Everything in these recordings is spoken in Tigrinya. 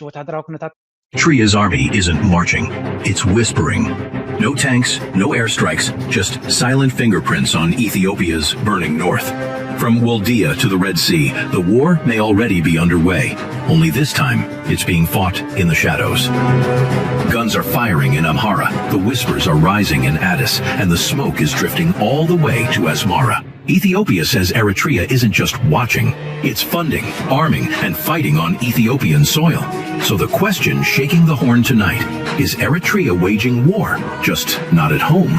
ወታደራዊ ኩነታት Eritrea's army isn't marching, it's whispering. No tanks, no airstrikes, just silent fingerprints on Ethiopia's burning north. From Woldia to the Red Sea, the war may already be underway, only this time it's being fought in the shadows. Guns are firing in Amhara, the whispers are rising in Addis, and the smoke is drifting all the way to Asmara. Ethiopia says Eritrea isn't just watching, it's funding, arming, and fighting on Ethiopian soil. So the question shaking the horn tonight, is Eritrea waging war, just not at home?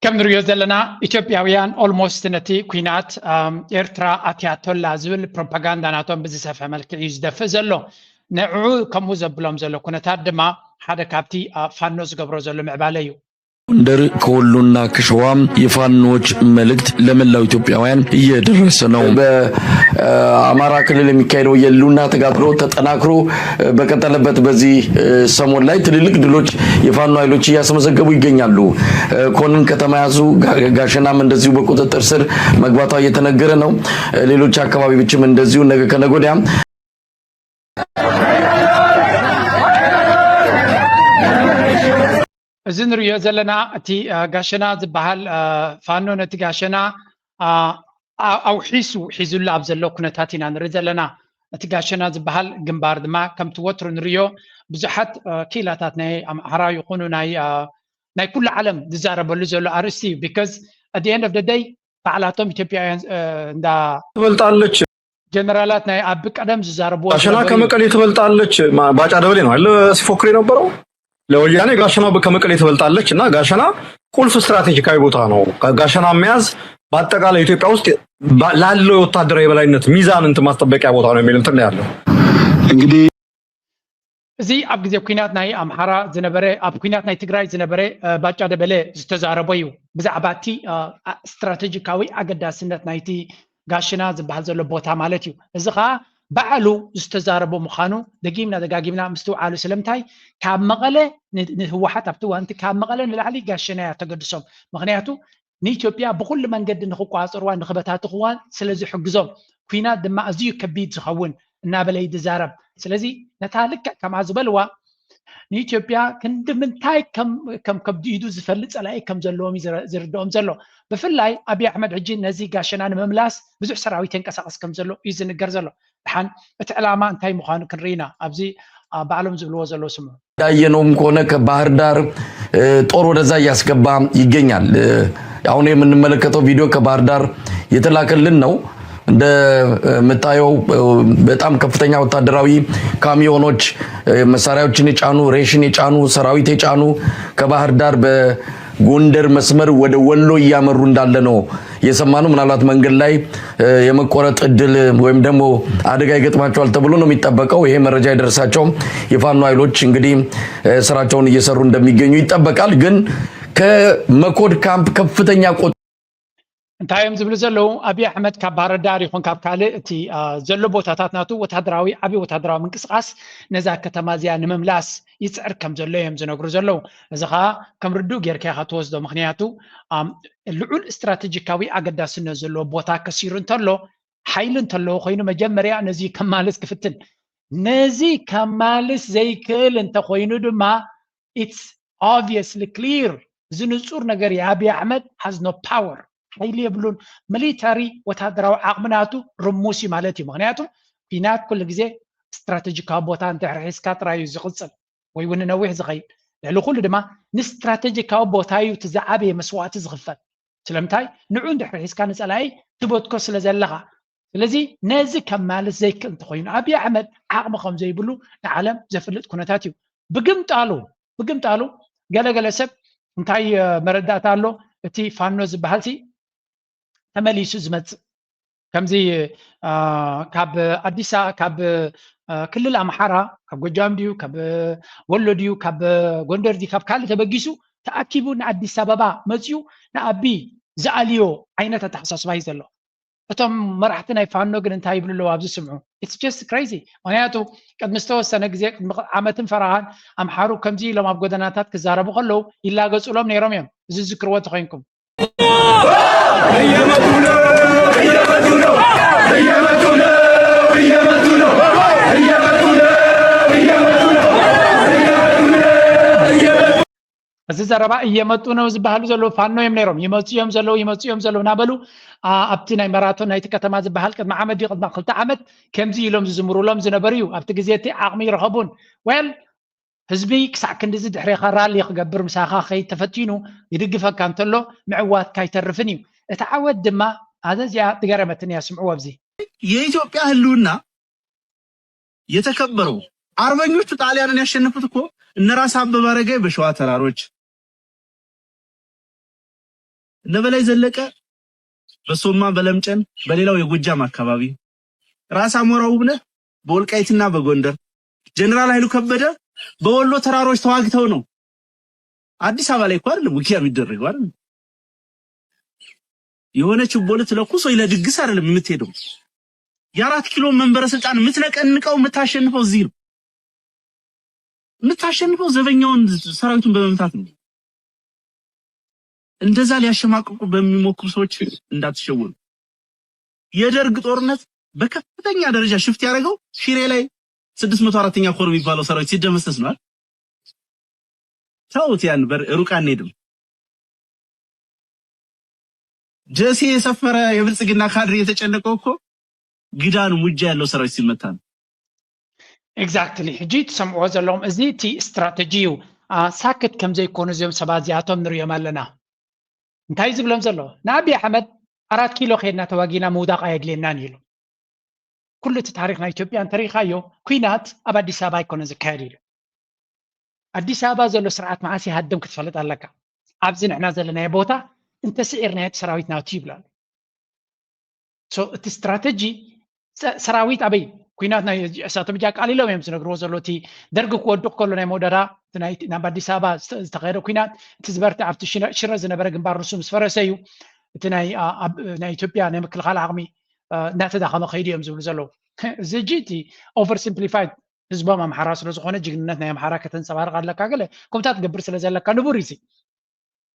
ከም ንሪኦ ዘለና ኢትዮጵያውያን ኦልሞስት ነቲ ኩናት ኤርትራ ኣትያቶላ ዝብል ፕሮፓጋንዳ ናቶም ብዝሰፍሐ መልክዕ እዩ ዝደፍእ ዘሎ። ንዕኡ ከምኡ ዘብሎም ዘሎ ኩነታት ድማ ሓደ ካብቲ ፋኖ ዝገብሮ ዘሎ ምዕባለ እዩ። ጎንደር ከወሎና ከሸዋ የፋኖች መልእክት ለመላው ኢትዮጵያውያን እየደረሰ ነው። በአማራ ክልል የሚካሄደው የህልውና ተጋድሎ ተጠናክሮ በቀጠለበት በዚህ ሰሞን ላይ ትልልቅ ድሎች የፋኖ ኃይሎች እያስመዘገቡ ይገኛሉ። ኮንን ከተማ ያዙ፣ ጋሸናም እንደዚሁ በቁጥጥር ስር መግባቷ እየተነገረ ነው። ሌሎች አካባቢዎችም እንደዚሁ ነገ ከነገ ወዲያ እዚ ንሪኦ ዘለና እቲ ጋሸና ዝበሃል ፋኖ ነቲ ጋሸና ኣውሒሱ ሒዙሉ ኣብ ዘሎ ኩነታት ኢና ንርኢ ዘለና። እቲ ጋሸና ዝበሃል ግንባር ድማ ከምቲ ወትሩ ንሪኦ ብዙሓት ክኢላታት ናይ ኣምሓራ ይኹኑ ናይ ናይ ኩሉ ዓለም ዝዛረበሉ ዘሎ ኣርእስቲ እዩ። Because at the end of the day ባዕላቶም ኢትዮጵያውያን እንዳ ትበልጣለች ጀነራላት ናይ ኣብ ቀደም ዝዛረብዎ ጋሸና ከመቀሌ ትበልጣለች። ባጫ ደበሌ ነው አለ ሲፎክር የነበረው ለወያኔ ጋሸና ከመቀሌ ትበልጣለች እና ጋሸና ቁልፍ ስትራቴጂካዊ ቦታ ነው። ጋሸና መያዝ በአጠቃላይ ኢትዮጵያ ውስጥ ላለው የወታደራዊ የበላይነት ሚዛን እንትን ማስጠበቂያ ቦታ ነው የሚል እንትን ያለው እንግዲህ እዚ ኣብ ግዜ ኩናት ናይ ኣምሓራ ዝነበረ ኣብ ኩናት ናይ ትግራይ ዝነበረ ባጫ ደበሌ ዝተዛረቦ እዩ። ብዛዕባ እቲ ስትራቴጂካዊ ኣገዳስነት ናይቲ ጋሽና ዝበሃል ዘሎ ቦታ ማለት እዩ። እዚ ከዓ ባዕሉ ዝተዛረቦ ምዃኑ ደጊምና ደጋጊምና ምስትውዓሉ። ስለምንታይ ካብ መቐለ ንህወሓት ኣብቲ እዋንቲ ካብ መቐለ ንላዕሊ ጋሸና እያ ተገድሶም። ምክንያቱ ንኢትዮጵያ ብኩሉ መንገዲ ንክቋፀርዋን ንክበታትኽዋን ስለዝሕግዞም ኩናት ድማ ኣዝዩ ከቢድ ዝኸውን እናበለ እዩ ዝዛረብ። ስለዚ ነታ ልክዕ ከምኣ ዝበልዋ ንኢትዮጵያ ክንዲ ምንታይ ከም ከብዲዱ ዝፈልጥ ፀላኢ ከም ዘለዎም እዩ ዝርድኦም ዘሎ። ብፍላይ ኣብይ ኣሕመድ ሕጂ ነዚ ጋሸና ንምምላስ ብዙሕ ሰራዊት የንቀሳቀስ ከም ዘሎ እዩ ዝንገር ዘሎ። ድሓን እቲ ዕላማ እንታይ ምዃኑ ክንርኢ ኢና ኣብዚ ባዕሎም ዝብልዎ ዘለዉ ስምዑ። እንዳየነውም ከሆነ ከባህር ዳር ጦር ወደዛ እያስገባ ይገኛል። አሁን የምንመለከተው ቪዲዮ ከባህር ዳር የተላከልን ነው። እንደምታየው በጣም ከፍተኛ ወታደራዊ ካሚዮኖች መሳሪያዎችን የጫኑ ሬሽን የጫኑ ሰራዊት የጫኑ ከባህር ዳር በጎንደር መስመር ወደ ወሎ እያመሩ እንዳለ ነው የሰማነው። ምናልባት መንገድ ላይ የመቆረጥ እድል ወይም ደግሞ አደጋ ይገጥማቸዋል ተብሎ ነው የሚጠበቀው። ይሄ መረጃ የደረሳቸው የፋኖ ኃይሎች እንግዲህ ስራቸውን እየሰሩ እንደሚገኙ ይጠበቃል። ግን ከመኮድ ካምፕ ከፍተኛ ቁ እንታይ እዮም ዝብሉ ዘለዉ? ኣብይ ኣሕመድ ካብ ባህር ዳር ይኹን ካብ ካልእ እቲ ዘሎ ቦታታት ናቱ ወታደራዊ ዓብዪ ወታደራዊ ምንቅስቃስ ነዛ ከተማ እዚኣ ንምምላስ ይፅዕር ከም ዘሎ እዮም ዝነግሩ ዘለዉ። እዚ ከዓ ከም ርዱእ ጌርካ ኢኻ ትወስዶ። ምክንያቱ ልዑል ስትራቴጂካዊ ኣገዳስነት ዘለዎ ቦታ ከሲሩ እንተሎ ሓይሊ እንተለዎ ኮይኑ መጀመርያ ነዚ ከማልስ ክፍትን ነዚ ከማልስ ዘይክእል እንተኮይኑ ድማ it's obviously clear እዚ ንፁር ነገር የኣብይ ኣሕመድ has no power ሓይሊ የብሉን። ሚሊታሪ ወታደራዊ ዓቕሚ ናቱ ርሙስ እዩ ማለት እዩ። ምክንያቱ ኲናት ኩሉ ግዜ ስትራቴጂካዊ ቦታ እንድሕር ሒዝካ ጥራይ እዩ ዝቕፅል ወይ እውን ነዊሕ ዝኸይድ። ልዕሊ ኩሉ ድማ ንስትራቴጂካዊ ቦታ እዩ እቲ ዝዓበየ መስዋእቲ ዝኽፈል። ስለምንታይ ንዑ እንድሕር ሒዝካ ንፀላኢ ትበትኮ ስለ ዘለኻ። ስለዚ ነዚ ከማልስ ዘይክእል እንተኮይኑ ኣብይ ኣሕመድ ዓቕሚ ከም ዘይብሉ ንዓለም ዘፍልጥ ኩነታት እዩ። ብግምጣሉ ብግምጣሉ ገለገለ ሰብ እንታይ መረዳእታ ኣሎ እቲ ፋኖ ዝበሃል ሲ ተመሊሱ ዝመፅእ ከምዚ ካብ ኣዲስ ካብ ክልል ኣምሓራ ካብ ጎጃም ድዩ ካብ ወሎ ድዩ ካብ ጎንደር ድዩ ካብ ካልእ ተበጊሱ ተኣኪቡ ንኣዲስ ኣበባ መፅዩ ንኣቢ ዝኣልዮ ዓይነት ኣተሓሳስባ እዩ ዘሎ። እቶም መራሕቲ ናይ ፋኖ ግን እንታይ ይብሉ ኣለዉ ኣብዚ ስምዑ። It's just crazy። ምክንያቱ ቅድሚ ዝተወሰነ ግዜ ቅድሚ ዓመትን ፈረቓን ኣምሓሩ ከምዚ ኢሎም ኣብ ጎደናታት ክዛረቡ ከለዉ ይላገፁሎም ነይሮም እዮም። እዚ ዝዝክርዎ እንተኮይንኩም እዚ ዘረባ እየመጡ ነው ዝበሃሉ ዘለዉ ፋኖ እዮም ነይሮም። ይመፁ እዮም ዘለዉ፣ ይመፁ እዮም ዘለዉ እናበሉ፣ ኣ-፣ ኣብቲ ናይ መራቶን ናይቲ ከተማ ዝበሃል ቅድሚ ዓመት ድዩ ቅድሚ ክልተ ዓመት ከምዚ ኢሎም ዝዝምሩሎም ዝነበሩ እዩ። ኣብቲ ግዜ እቲ ዓቕሚ ይረኸቡን። ዌል፣ ህዝቢ ክሳዕ ክንድዚ ድሕሬኻ ራሊ ክገብር ምሳኻ ከይተፈቲኑ ይድግፈካ እንተሎ ምዕዋትካ ኣይተርፍን እዩ። እቲ ዓወት ድማ ኣዘዚኣ ዝገረመትኒ እያ። ስምዕዎ ኣብዚ። የኢትዮጵያ ህልውና የተከበረው አርበኞቹ ጣሊያንን ያሸነፉት እኮ እነ ራስ አበበ አረጋይ በሸዋ ተራሮች፣ እነ በላይ ዘለቀ በሶማ በለምጨን በሌላው የጎጃም አካባቢ፣ ራስ አሞራ ውብነህ በወልቃይትና በጎንደር፣ ጀነራል ኃይሉ ከበደ በወሎ ተራሮች ተዋግተው ነው። አዲስ አበባ ላይ እኮ አይደለም ውጊያ የሚደረገው አይደል? የሆነ ችቦ ልትለኩስ ወይ ለድግስ አይደለም የምትሄደው። የአራት ኪሎ መንበረ ስልጣን የምትነቀንቀው የምታሸንፈው እዚህ ነው። የምታሸንፈው ዘበኛውን ሰራዊቱን በመምታት ነው። እንደዛ ሊያሸማቅቁ በሚሞክሩ ሰዎች እንዳትሸወኑ። የደርግ ጦርነት በከፍተኛ ደረጃ ሽፍት ያደረገው ሽሬ ላይ ስድስት መቶ አራተኛ ኮር የሚባለው ሰራዊት ሲደመሰስ ነው አይደል? ተውት፣ ያን በር-፣ ሩቅ አንሄድም። ደሴ የሰፈረ የብልጽግና ካድሬ የተጨነቀው እኮ ግዳን ሙጃ ያለው ሰራዊት ሲመታ ነው። ኤግዛክትሊ። ሕጂ ትሰምዕዎ ዘለኹም እዚ እቲ ስትራተጂ እዩ። ኣ፣ ሳክት ከም ዘይኮኑ እዚኦም ሰባት እዚኣቶም ንሪኦም ኣለና። እንታይ ዝብሎም ዘሎ? ንኣብይ ኣሕመድ ኣራት ኪሎ ከድና ተዋጊና ምውዳቕ ኣየድልየናን ኢሉ። ኩሉ እቲ ታሪኽ ናይ ኢትዮጵያ እንተሪኢኻዮ ኩናት ኣብ ኣዲስ ኣበባ ኣይኮነ ዝካየድ ኢሉ። ኣዲስ ኣበባ ዘሎ ስርዓት መዓስ ይሃድም ክትፈልጥ ኣለካ። ኣብዚ ንሕና ዘለናዮ ቦታ እንተስዒርናዮ እቲ ሰራዊት ናቱ ይብላሉ። ሶ እቲ ስትራተጂ ሰ-፣ ሰራዊት ኣበይ ኩናት ናይ እሳቶም እጃ ኣቃሊሎም እዮም ዝነግርዎ ዘሎ። እቲ ደርጊ ክወድቕ ከሎ ናይ መወዳዳ እቲ ናይ ናብ ኣዲስ ኣበባ ዝተ-፣ ዝተኻየደ ኩናት እቲ ዝበርትዕ ኣብቲ ሽነ-፣ ሽረ ዝነበረ ግንባር ንሱ ምስ ፈረሰ እዩ እቲ ናይ፣ ኣ-፣ ኣብ-፣ ናይ ኢትዮጵያ ናይ ምክልኻል ዓቕሚ፣ ኣ፣ እናተዳኸመ ከይዱ እዮም ዝብሉ ዘለዉ። እዚ ሕጂ እቲ ኦቨር ሲምፕሊፋይድ ህዝቦም ኣምሓራ ስለ ዝኾነ ጅግንነት ናይ ኣምሓራ ከተንጸባርቕ ኣለካ ገለ ከምታት ትገብር ስለ ዘለካ ንቡር እዩ።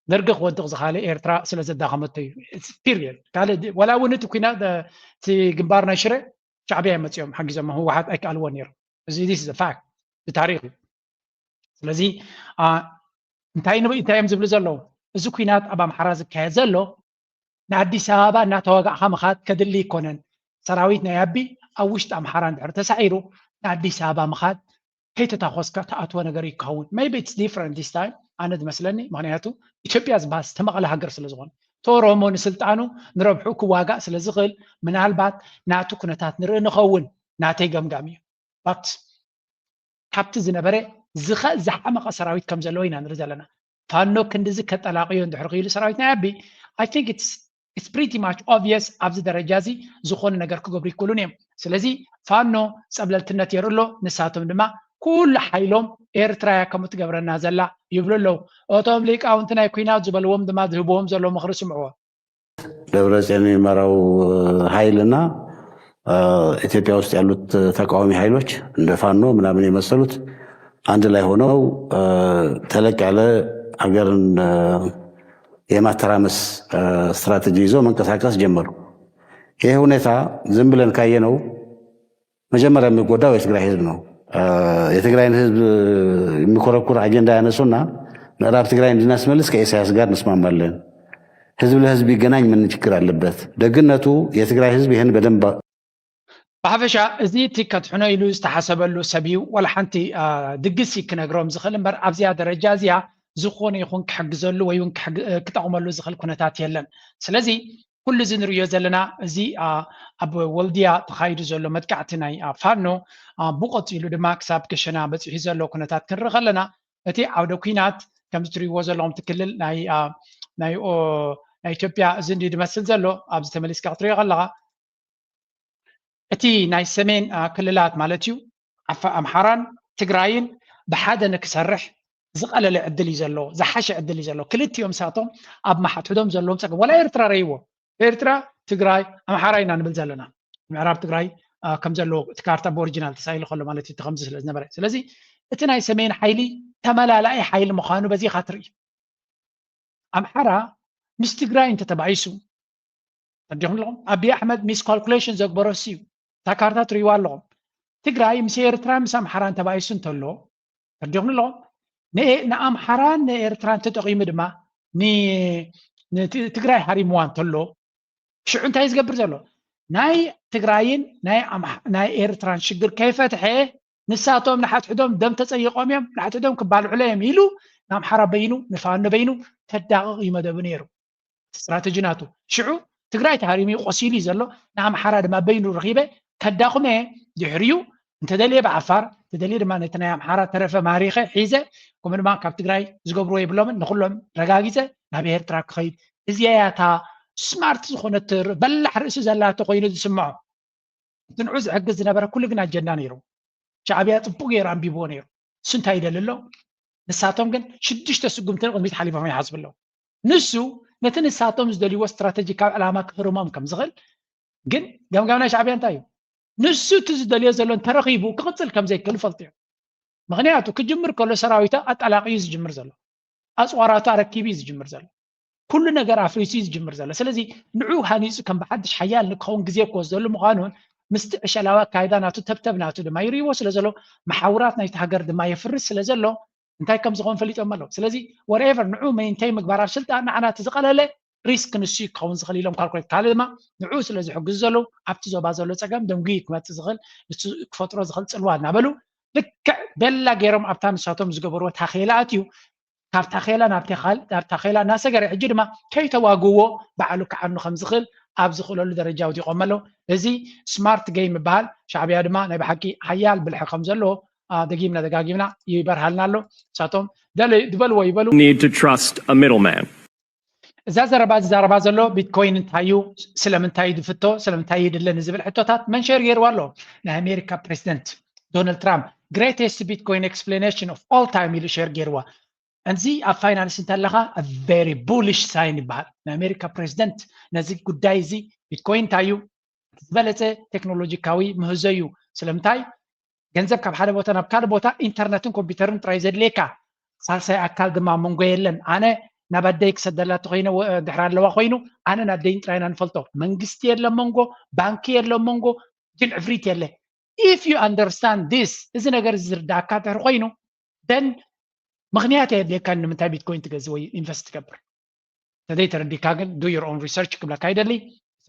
ደርጊ ክወድቕ ዝኻለ ኤርትራ ስለ ዘዳኸመቶ እዩ። ፒሪየድ። ካልእ ድ-፣ ዋላ እውን እቲ ኩናት፣ እ፣ እቲ ግንባር ናይ ሽረ ሻዕብያ እዮም መፂኦም ሓጊዞም፣ ህወሓት ኣይከኣልዎ ነይሩ። እዚ this is a fact፣ ብታሪክ እዩ። ስለዚ፣ ኣ፣ እንታይ ንብ-፣ እንታይ እዮም ዝብሉ ዘለዉ? እዚ ኩናት ኣብ ኣምሓራ ዝካየድ ዘሎ ንኣዲስ ኣበባ እናተዋጋእኻ ምኻድ ከድሊ ይኮነን። ሰራዊት ናይ ኣቢ ኣብ ውሽጢ ኣምሓራ እንድሕር ተሳዒሩ ንኣዲስ ኣበባ ምኻድ ከይተታኾስካ ትኣትዎ ነገር ይከውን። Maybe it's different this time፣ ኣነ ዝመስለኒ፣ ምኽንያቱ ኢትዮጵያ ዝበሃል ዝተመቐለ ሃገር ስለ ዝኾነ፣ እቲ ኦሮሞ ንስልጣኑ ንረብሑ ክዋጋእ ስለ ዝኽእል ምናልባት ናቱ ኩነታት ንርኢ ንኸውን፣ ናተይ ገምጋም እዩ። But ካብቲ ዝነበረ ዝኸ-፣ ዝሓመቐ ሰራዊት ከም ዘለዎ ኢና ንርኢ ዘለና። ፋኖ ክንድዚ ከጠላቕዮ እንድሕር ክኢሉ ሰራዊት ናይ ኣቢ፣ I think it's it's pretty much obvious ኣብዚ ደረጃ እዚ ዝኾነ ነገር ክገብሩ ይክእሉን እዮም። ስለዚ ፋኖ ጸብለልትነት የርኢ ኣሎ፣ ንሳቶም ድማ ኩሉ ሓይሎም ኤርትራ እያ ከምኡ ትገብረና ዘላ ይብሉ ኣለዉ። እቶም ሊቃውንቲ ናይ ኲናት ዝበልዎም ድማ ዝህብዎም ዘሎ ምኽሪ ስምዕዎ። ደብረጽዮን የሚመራው ኃይልና ኢትዮጵያ ውስጥ ያሉት ተቃዋሚ ኃይሎች እንደ ፋኖ ምናምን የመሰሉት አንድ ላይ ሆነው ተለቅ ያለ ሀገርን የማተራመስ ስትራቴጂ ይዘው መንቀሳቀስ ጀመሩ። ይህ ሁኔታ ዝም ብለን ካየነው መጀመሪያ የሚጎዳው የትግራይ ህዝብ ነው። የትግራይን ህዝብ የሚኮረኩር አጀንዳ ያነሱና ምዕራብ ትግራይ እንድናስመልስ ከኢሳያስ ጋር እንስማማለን። ህዝብ ለህዝብ ይገናኝ፣ ምን ችግር አለበት? ደግነቱ የትግራይ ህዝብ ይህን በደንብ ብሓፈሻ እዚ እቲ ከድሕኖ ኢሉ ዝተሓሰበሉ ሰብ እዩ። ዋላ ሓንቲ፣ አ፣ ድግስ እዩ ክነግሮም ዝኽእል እምበር ኣብዚኣ ደረጃ እዚኣ ዝኾነ ይኹን ክሕግዘሉ ወይ እውን ክሕግ-፣ ክጠቕመሉ ዝኽእል ኩነታት የለን። ስለዚ ኩሉ እዚ ንርእዮ ዘለና እዚ፣ አ፣ ኣብ ወልድያ ተኻይዱ ዘሎ መጥቃዕቲ ናይ፣ አ፣ ፋኖ፣ አ፣ ብቐጺሉ ድማ ክሳብ ገሸና በጺሑ ዘሎ ኩነታት ክንርኢ ከለና እቲ ዓውደ ኲናት ከምዚ ትርእይዎ ዘለኹም እቲ ክልል ናይ፣ አ፣ ናይ ኦ-፣ ናይ ኢትዮጵያ እዚ እንድዩ ዝመስል ዘሎ። ኣብዚ ተመሊስካ ክትርእዮ ከለኻ እቲ ናይ ሰሜን፣ አ፣ ክልላት ማለት እዩ ዓፋ-፣ ኣምሓራን ትግራይን ብሓደ ንክሰርሕ ዝቐለለ ዕድል እዩ ዘለዎ፣ ዝሓሸ ዕድል እዩ ዘለዎ። ክልቲኦም ሳቶም ኣብ መሓትሕዶም ዘለዎም ጸገም፣ ዋላ ኤርትራ ረይዎ፣ ኤርትራ፣ ትግራይ፣ ኣምሓራ ኢና ንብል ዘለና። ምዕራብ ትግራይ፣ አ፣ ከም ዘለዎ እቲ ካርታ ብኦሪጂናል ተሳኢሉ ከሎ ማለት እዩ፣ እቲ ከምዚ ስለ ዝነበረ። ስለዚ እቲ ናይ ሰሜን ሓይሊ ተመላላኢ ሓይሊ ምዃኑ በዚ ኢኻ ትርኢ። ኣምሓራ ምስ ትግራይ እንተተባኢሱ፣ ተረዲኹም ኣለኹም? ኣብይ ኣሕመድ ሚስ ካልኩሌሽን ዘግበሮ እሱ እዩ። እታ ካርታ ትርእይዋ ኣለኹም። ትግራይ ምስ ኤርትራ ምስ ኣምሓራ እንተባኢሱ እንተሎ፣ ተረዲኹም ኣለኹም? ንኤ- ንኣምሓራን ንኤርትራን ተጠቒሙ ድማ ን- ንትግራይ ሃሪምዋ እንተሎ ሽዑ እንታይ ዝገብር ዘሎ? ናይ ትግራይን ናይ ኣምሓ- ናይ ኤርትራን ሽግር ከይፈትሐ ንሳቶም ንሓትሕዶም ደም ተፀይቆም እዮም፣ ንሓትሕዶም ክባልዑለ እዮም ኢሉ ንኣምሓራ በይኑ ንፋኖ በይኑ ተዳቕቕ እዩ መደቡ ነይሩ። ስትራተጂ ናቱ ሽዑ ትግራይ ተሃሪሙ እዩ ቆሲሉ እዩ ዘሎ። ንኣምሓራ ድማ በይኑ ረኺበ ከዳኹመ ድሕሪኡ እንተደልየ ብዓፋር እንተደልየ ድማ ነቲ ናይ ኣምሓራ ተረፈ ማሪኸ ሒዘ ከምኡ ድማ ካብ ትግራይ ዝገብርዎ የብሎምን ንኩሎም ረጋጊፀ ናብ ኤርትራ ክኸይድ እዚኣ እያ እታ ስማርት ዝኾነት በላሕ ርእሲ ዘላቶ ኮይኑ ዝስምዖ። እቲ ንዑ ዝሕግዝ ዝነበረ ኩሉ ግን ኣጀንዳ ነይሩ። ሻዕብያ ፅቡቅ ገይሩ ኣንቢብዎ ነይሩ። እሱ እንታይ ይደሊ ኣሎ? ንሳቶም ግን ሽዱሽተ ስጉምቲ ንቅድሚት ሓሊፎም ይሓስቡ ኣለዉ። ንሱ ነቲ ንሳቶም ዝደልይዎ ስትራተጂካዊ ዕላማ ክህርሞም ከም ዝኽእል ግን ገምጋም ናይ ሻዕብያ እንታይ እዩ? ንሱ እቲ ዝደልዮ ዘሎ እንተረኺቡ ክቕፅል ከም ዘይክእል ይፈልጡ እዮም። ምኽንያቱ ክጅምር ከሎ ሰራዊቱ ኣጠላቂዩ ዝጅምር ዘሎ ኣፅዋራቱ ኣረኪቡ እዩ ዝጅምር ዘሎ ኩሉ ነገር ኣፍሪሱ እዩ ዝጅምር ዘሎ ስለዚ ንዑ ሃኒፁ ከም ብሓድሽ ሓያል ንክኸውን ግዜ ክወስደሉ ምዃኑን ምስቲ ዕሸላዊ ኣካይዳ ናቱ ተብተብ ናቱ ድማ ይርእይዎ ስለ ዘሎ መሓውራት ናይቲ ሃገር ድማ የፍርስ ስለ ዘሎ እንታይ ከም ዝኾን ፈሊጦም ኣለዉ ስለዚ whatever ንዑ ሜንቴን ምግባር ኣብ ስልጣን ንዓና እቲ ዝቐለለ ሪስክ ንሱ ክኸውን ዝኽእል ኢሎም ካልኩሌት ካልእ ድማ ንዑ ስለ ዝሕግዙ ዘለዉ ኣብቲ ዞባ ዘሎ ፀገም ደንጉዩ ክመፅእ ዝኽእል ንሱ ክፈጥሮ ዝኽእል ፅልዋ እናበሉ ልክዕ ቤላ ገይሮም ኣብታ ንሳቶም ዝገበርዎ ታኼላ ኣትዩ ካብ ታኼላ ናብ ታኼላ እናሰገረ ሕጂ ድማ ከይተዋግዎ ባዕሉ ክዓኑ ከም ዝኽእል ኣብ ዝኽእለሉ ደረጃ ወዲቖም ኣለዉ እዚ ስማርት ጌም ይበሃል ሻዕብያ ድማ ናይ ብሓቂ ሓያል ብልሒ ከም ዘለዎ ደጊምና ደጋጊምና ይበርሃልና ኣሎ ንሳቶም ዝበልዎ ይበሉ need to trust a middleman. እዛ ዘረባ ዝዛረባ ዘሎ ቢትኮይን እንታይ እዩ ስለምንታይ ድፍቶ ስለምንታይ ይድለ ንዝብል ሕቶታት መን ሸር ገይርዋ ኣሎ ናይ ኣሜሪካ ፕሬዚደንት ዶናልድ ትራምፕ greatest bitcoin explanation of all time ኢሉ ሸር ገይርዋ እዚ ኣብ ፋይናንስ እንተለካ very bullish sign ይበሃል ናይ ኣሜሪካ ፕሬዚደንት ነዚ ጉዳይ እዚ ቢትኮይን እንታይ እዩ ዝበለፀ ቴክኖሎጂካዊ ምህዞ እዩ ስለምንታይ ገንዘብ ካብ ሓደ ቦታ ናብ ካልእ ቦታ ኢንተርነትን ኮምፒውተርን ጥራይ ዘድልየካ ሳልሳይ ኣካል ድማ መንጎ የለን ኣነ ናብ ኣደይ ክሰደላ ተኮይነ ድሕሪ ኣለዋ ኮይኑ ኣነን ኣደይን ጥራይና ንፈልጦ መንግስቲ የለ መንጎ ባንኪ የለ መንጎ ጅል ዕፍሪት የለ if you understand this እዚ ነገር እዚ ዝርዳእካ ድሕሪ ኮይኑ then ምክንያት የድልየካ ንምንታይ ቢትኮይን ትገዝ ወይ ኢንቨስት ትገብር ተዘይተረዲካ ግን do your own research ክብለካ ይደሊ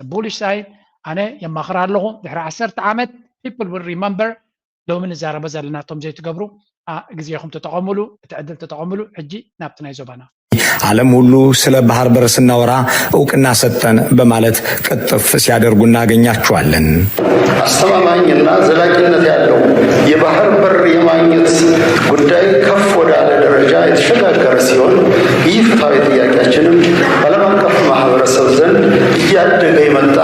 bullish sign ኣነ የማኽር ኣለኹ ድሕሪ ዓሰርተ ዓመት people will remember ሎሚ ንዛረበ ዘለና እቶም ዘይትገብሩ ግዜኹም ተጠቐሙሉ እቲ ዕድል ተጠቐሙሉ ሕጂ ናብቲ ናይ ዞባና ዓለም ሁሉ ስለ ባህር በር ስናወራ እውቅና ሰጠን በማለት ቅጥፍ ሲያደርጉ እናገኛቸዋለን። አስተማማኝና ዘላቂነት ያለው የባህር በር የማግኘት ጉዳይ ከፍ ወዳለ ደረጃ የተሸጋገረ ሲሆን ይህ ፍትሐዊ ጥያቄያችንም በዓለም አቀፍ ማህበረሰብ ዘንድ እያደገ የመጣ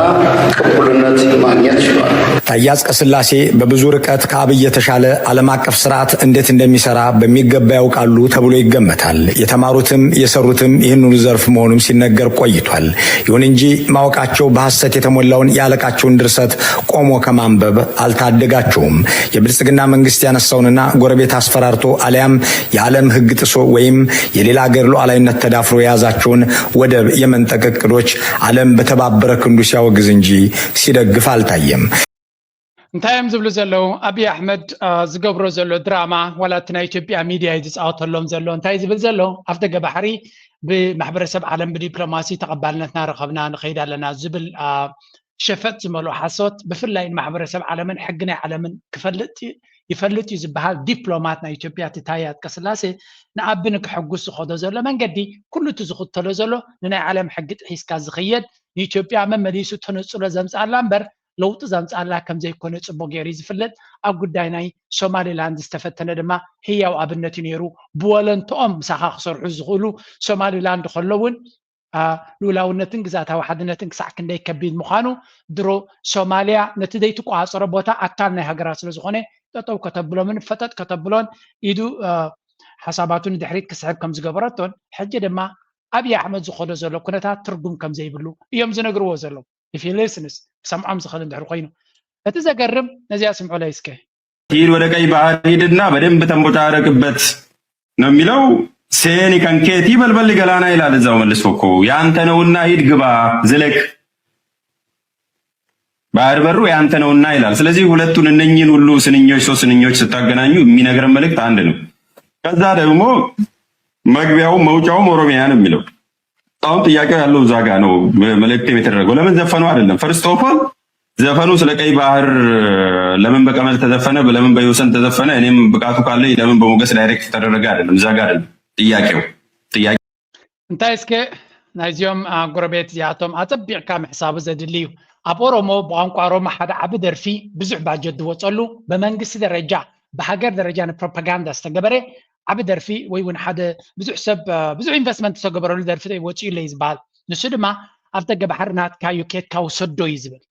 ቅቡልነት ማግኘት ችሏል። ታዬ አጽቀሥላሴ በብዙ ርቀት ከአብይ የተሻለ ዓለም አቀፍ ስርዓት እንዴት እንደሚሰራ በሚገባ ያውቃሉ ተብሎ ይገመታል። የተማሩትም የሰሩትም ይህንኑ ዘርፍ መሆኑም ሲነገር ቆይቷል። ይሁን እንጂ ማወቃቸው በሐሰት የተሞላውን የአለቃቸውን ድርሰት ቆሞ ከማንበብ አልታደጋቸውም። የብልጽግና መንግስት ያነሳውንና ጎረቤት አስፈራርቶ አሊያም የዓለም ህግ ጥሶ ወይም የሌላ አገር ሉዓላዊነት ተዳፍሮ የያዛቸውን ወደብ የመንጠቅ እቅዶች ዓለም በተባበረ ክንዱ ሲያወግዝ እንጂ ሲደግፍ አልታየም። እንታይ እዮም ዝብሉ ዘለዉ ኣብይ ኣሕመድ ዝገብሮ ዘሎ ድራማ ዋላ እቲ ናይ ኢትዮጵያ ሚድያ እዩ ዝፃወተሎም ዘሎ እንታይ ዝብል ዘሎ ኣፍ ደገ ባሕሪ ብማሕበረሰብ ዓለም ብዲፕሎማሲ ተቐባልነትና ረኸብና ንኸይድ ኣለና ዝብል ሸፈጥ ዝመልኦ ሓሶት ብፍላይ ንማሕበረሰብ ዓለምን ሕጊ ናይ ዓለምን ክፈልጥ ይፈልጥ እዩ ዝበሃል ዲፕሎማት ናይ ኢትዮጵያ እቲ ታዬ ኣጽቀስላሴ ንኣቢ ንክሕጉስ ዝኸዶ ዘሎ መንገዲ ኩሉ እቲ ዝኽተሎ ዘሎ ንናይ ዓለም ሕጊ ጥሒስካ ዝኽየድ ንኢትዮጵያ መመሊሱ ተነፅሎ ዘምፅኣላ እምበር ለውጢ ዘምፅኣላ ከምዘይኮነ ፅቡቅ ገይሩ እዩ ዝፍለጥ ኣብ ጉዳይ ናይ ሶማሊላንድ ዝተፈተነ ድማ ህያው ኣብነት እዩ ነይሩ ብወለንትኦም ምሳኻ ክሰርሑ ዝኽእሉ ሶማሊላንድ ከሎ እውን ልኡላውነትን ግዛታዊ ሓድነትን ክሳዕ ክንደይ ከቢድ ምዃኑ ድሮ ሶማልያ ነቲ ዘይትቆፃፀሮ ቦታ ኣካል ናይ ሃገራ ስለዝኾነ ጠጠው ከተብሎምን ፈጠጥ ከተብሎን ኢዱ ሓሳባቱ ንድሕሪት ክስሕብ ከም ዝገበረቶን ሕጂ ድማ ኣብይ ኣሕመድ ዝኸዶ ዘሎ ኩነታት ትርጉም ከም ዘይብሉ እዮም ዝነግርዎ ዘለዉ if he listens ክሰምዖም ዝኽእል እንድሕር ኮይኑ እቲ ዘገርም ነዚኣ ስምዑለይ እስከ ሂድ ወደ ቀይ ባህር ሂድና በደንብ ተንቦጫረቅበት ነው የሚለው። ሴኒ ከንኬቲ በልበል ገላና ይላል እዛው መልሶ እኮ ያንተ ነውና ሂድ ግባ ዝለቅ ባህር በሩ ያንተ ነውና ይላል። ስለዚህ ሁለቱን እነኚህን ሁሉ ስንኞች ሶስት ስንኞች ስታገናኙ የሚነግረን መልእክት አንድ ነው። ከዛ ደግሞ መግቢያውም መውጫውም ኦሮሚያ ነው የሚለው። አሁን ጥያቄው ያለው እዛ ጋ ነው። መልእክት የተደረገው ለምን ዘፈኑ አይደለም። ፈርስት ኦፍ ኦል ዘፈኑ ስለ ቀይ ባህር ለምን በቀመል ተዘፈነ፣ ለምን በየወሰን ተዘፈነ፣ እኔም ብቃቱ ካለኝ ለምን በሞገስ ዳይሬክት ተደረገ አይደለም። እዛ ጋ አይደለም ጥያቄው። ጥያቄ እንታይ እስከ ናይዚኦም ጎረቤት እዚኣቶም ኣጸቢቕካ ምሕሳቡ ዘድሊ እዩ። ኣብ ኦሮሞ ብቋንቋ ኦሮሞ ሓደ ዓቢ ደርፊ ብዙሕ ባጀት ዝወፀሉ ብመንግስቲ ደረጃ ብሃገር ደረጃ ንፕሮፓጋንዳ ዝተገበረ ዓቢ ደርፊ ወይ እውን ሓደ ብዙሕ ሰብ ብዙሕ ኢንቨስትመንት ዝተገበረሉ ደርፊ ወፂኡ ኣለዩ ዝበሃል። ንሱ ድማ ኣብ ደገ ባሕሪ ናትካ እዩ፣ ኬድካ ውሰዶ እዩ ዝብል።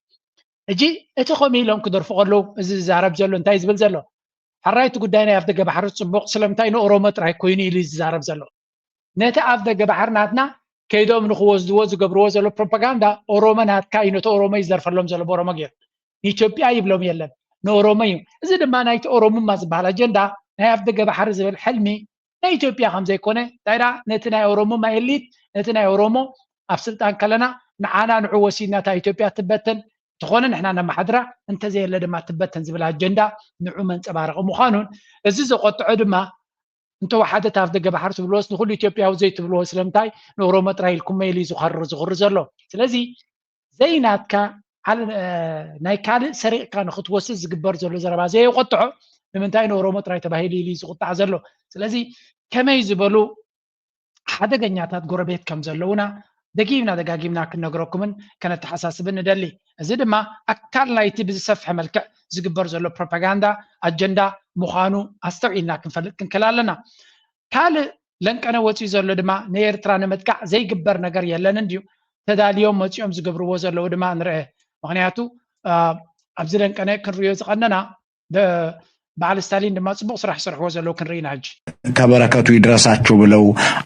ሕጂ እቲ ከምኡ ኢሎም ክደርፉ ከለዉ እዚ ዝዛረብ ዘሎ እንታይ ዝብል ዘሎ? ሕራይ እቲ ጉዳይ ናይ ኣፍ ደገ ባሕሪ ጽቡቕ ስለምንታይ ንኦሮሞ ጥራይ ኮይኑ ኢሉ እዩ ዝዛረብ ዘሎ። ነቲ ኣፍ ደገ ባሕሪ ናትና ከይዶም ንኽወስድዎ ዝገብርዎ ዘሎ ፕሮፓጋንዳ ኦሮሞ ናትካ እዩ፣ ነቲ ኦሮሞ እዩ ዝደርፈሎም ዘሎ ብኦሮሞ ገይሩ። ንኢትዮጵያ ይብሎም የለን፣ ንኦሮሞ እዩ። እዚ ድማ ናይቲ ኦሮሙማ ዝበሃል ኣጀንዳ ናይ ኣፍ ደገ ባሕሪ ዝብል ሕልሚ ናይ ኢትዮጵያ ከም ዘይኮነ እንታይ ደኣ ነቲ ናይ ኦሮሙማ ኤሊት ነቲ ናይ ኦሮሞ ኣብ ስልጣን ከለና ንዓና ንዑ ወሲድና እታ ኢትዮጵያ ትበተን እንተኾነ ንሕና ነመሓድራ እንተዘየለ ድማ ትበተን ዝብል ኣጀንዳ ንዑ መንፀባረቂ ምዃኑን እዚ ዘቆጥዖ ድማ እንተወሓደ ታፍ ደገ ባሕሪ ትብልዎስ ንኩሉ ኢትዮጵያዊ ዘይትብልዎ ስለምንታይ ንኦሮሞ ጥራይ ኢልኩሞ ኢሉ እዩ ዝኸርር ዝኹሪ ዘሎ። ስለዚ ዘይናትካ ናይ ካልእ ሰሪቕካ ንክትወስድ ዝግበር ዘሎ ዘረባ ዘየቆጥዖ ንምንታይ ንኦሮሞ ጥራይ ተባሂሉ ኢሉ እዩ ዝቁጣዕ ዘሎ። ስለዚ ከመይ ዝበሉ ሓደገኛታት ጎረቤት ከም ዘለውና ደጊምና ደጋጊምና ክንነግረኩምን ከነተሓሳስብን ንደሊ። እዚ ድማ ኣካል ናይቲ ብዝሰፍሐ መልክዕ ዝግበር ዘሎ ፕሮፓጋንዳ ኣጀንዳ ምዃኑ ኣስተውዒልና ክንፈልጥ ክንክእል ኣለና። ካልእ ለንቀነ ወፂኡ ዘሎ ድማ ንኤርትራ ንምጥቃዕ ዘይግበር ነገር የለንን ድዩ? ተዳልዮም መፂኦም ዝገብርዎ ዘለዉ ድማ ንርአ። ምክንያቱ ኣብዚ ለንቀነ ክንሪዮ ዝቐነና በዓል ስታሊን ድማ ፅቡቕ ስራሕ ዝሰርሕዎ ዘለዉ ክንርኢ ኢና። ሕጂ ከበረከቱ ይድረሳቸው ብለው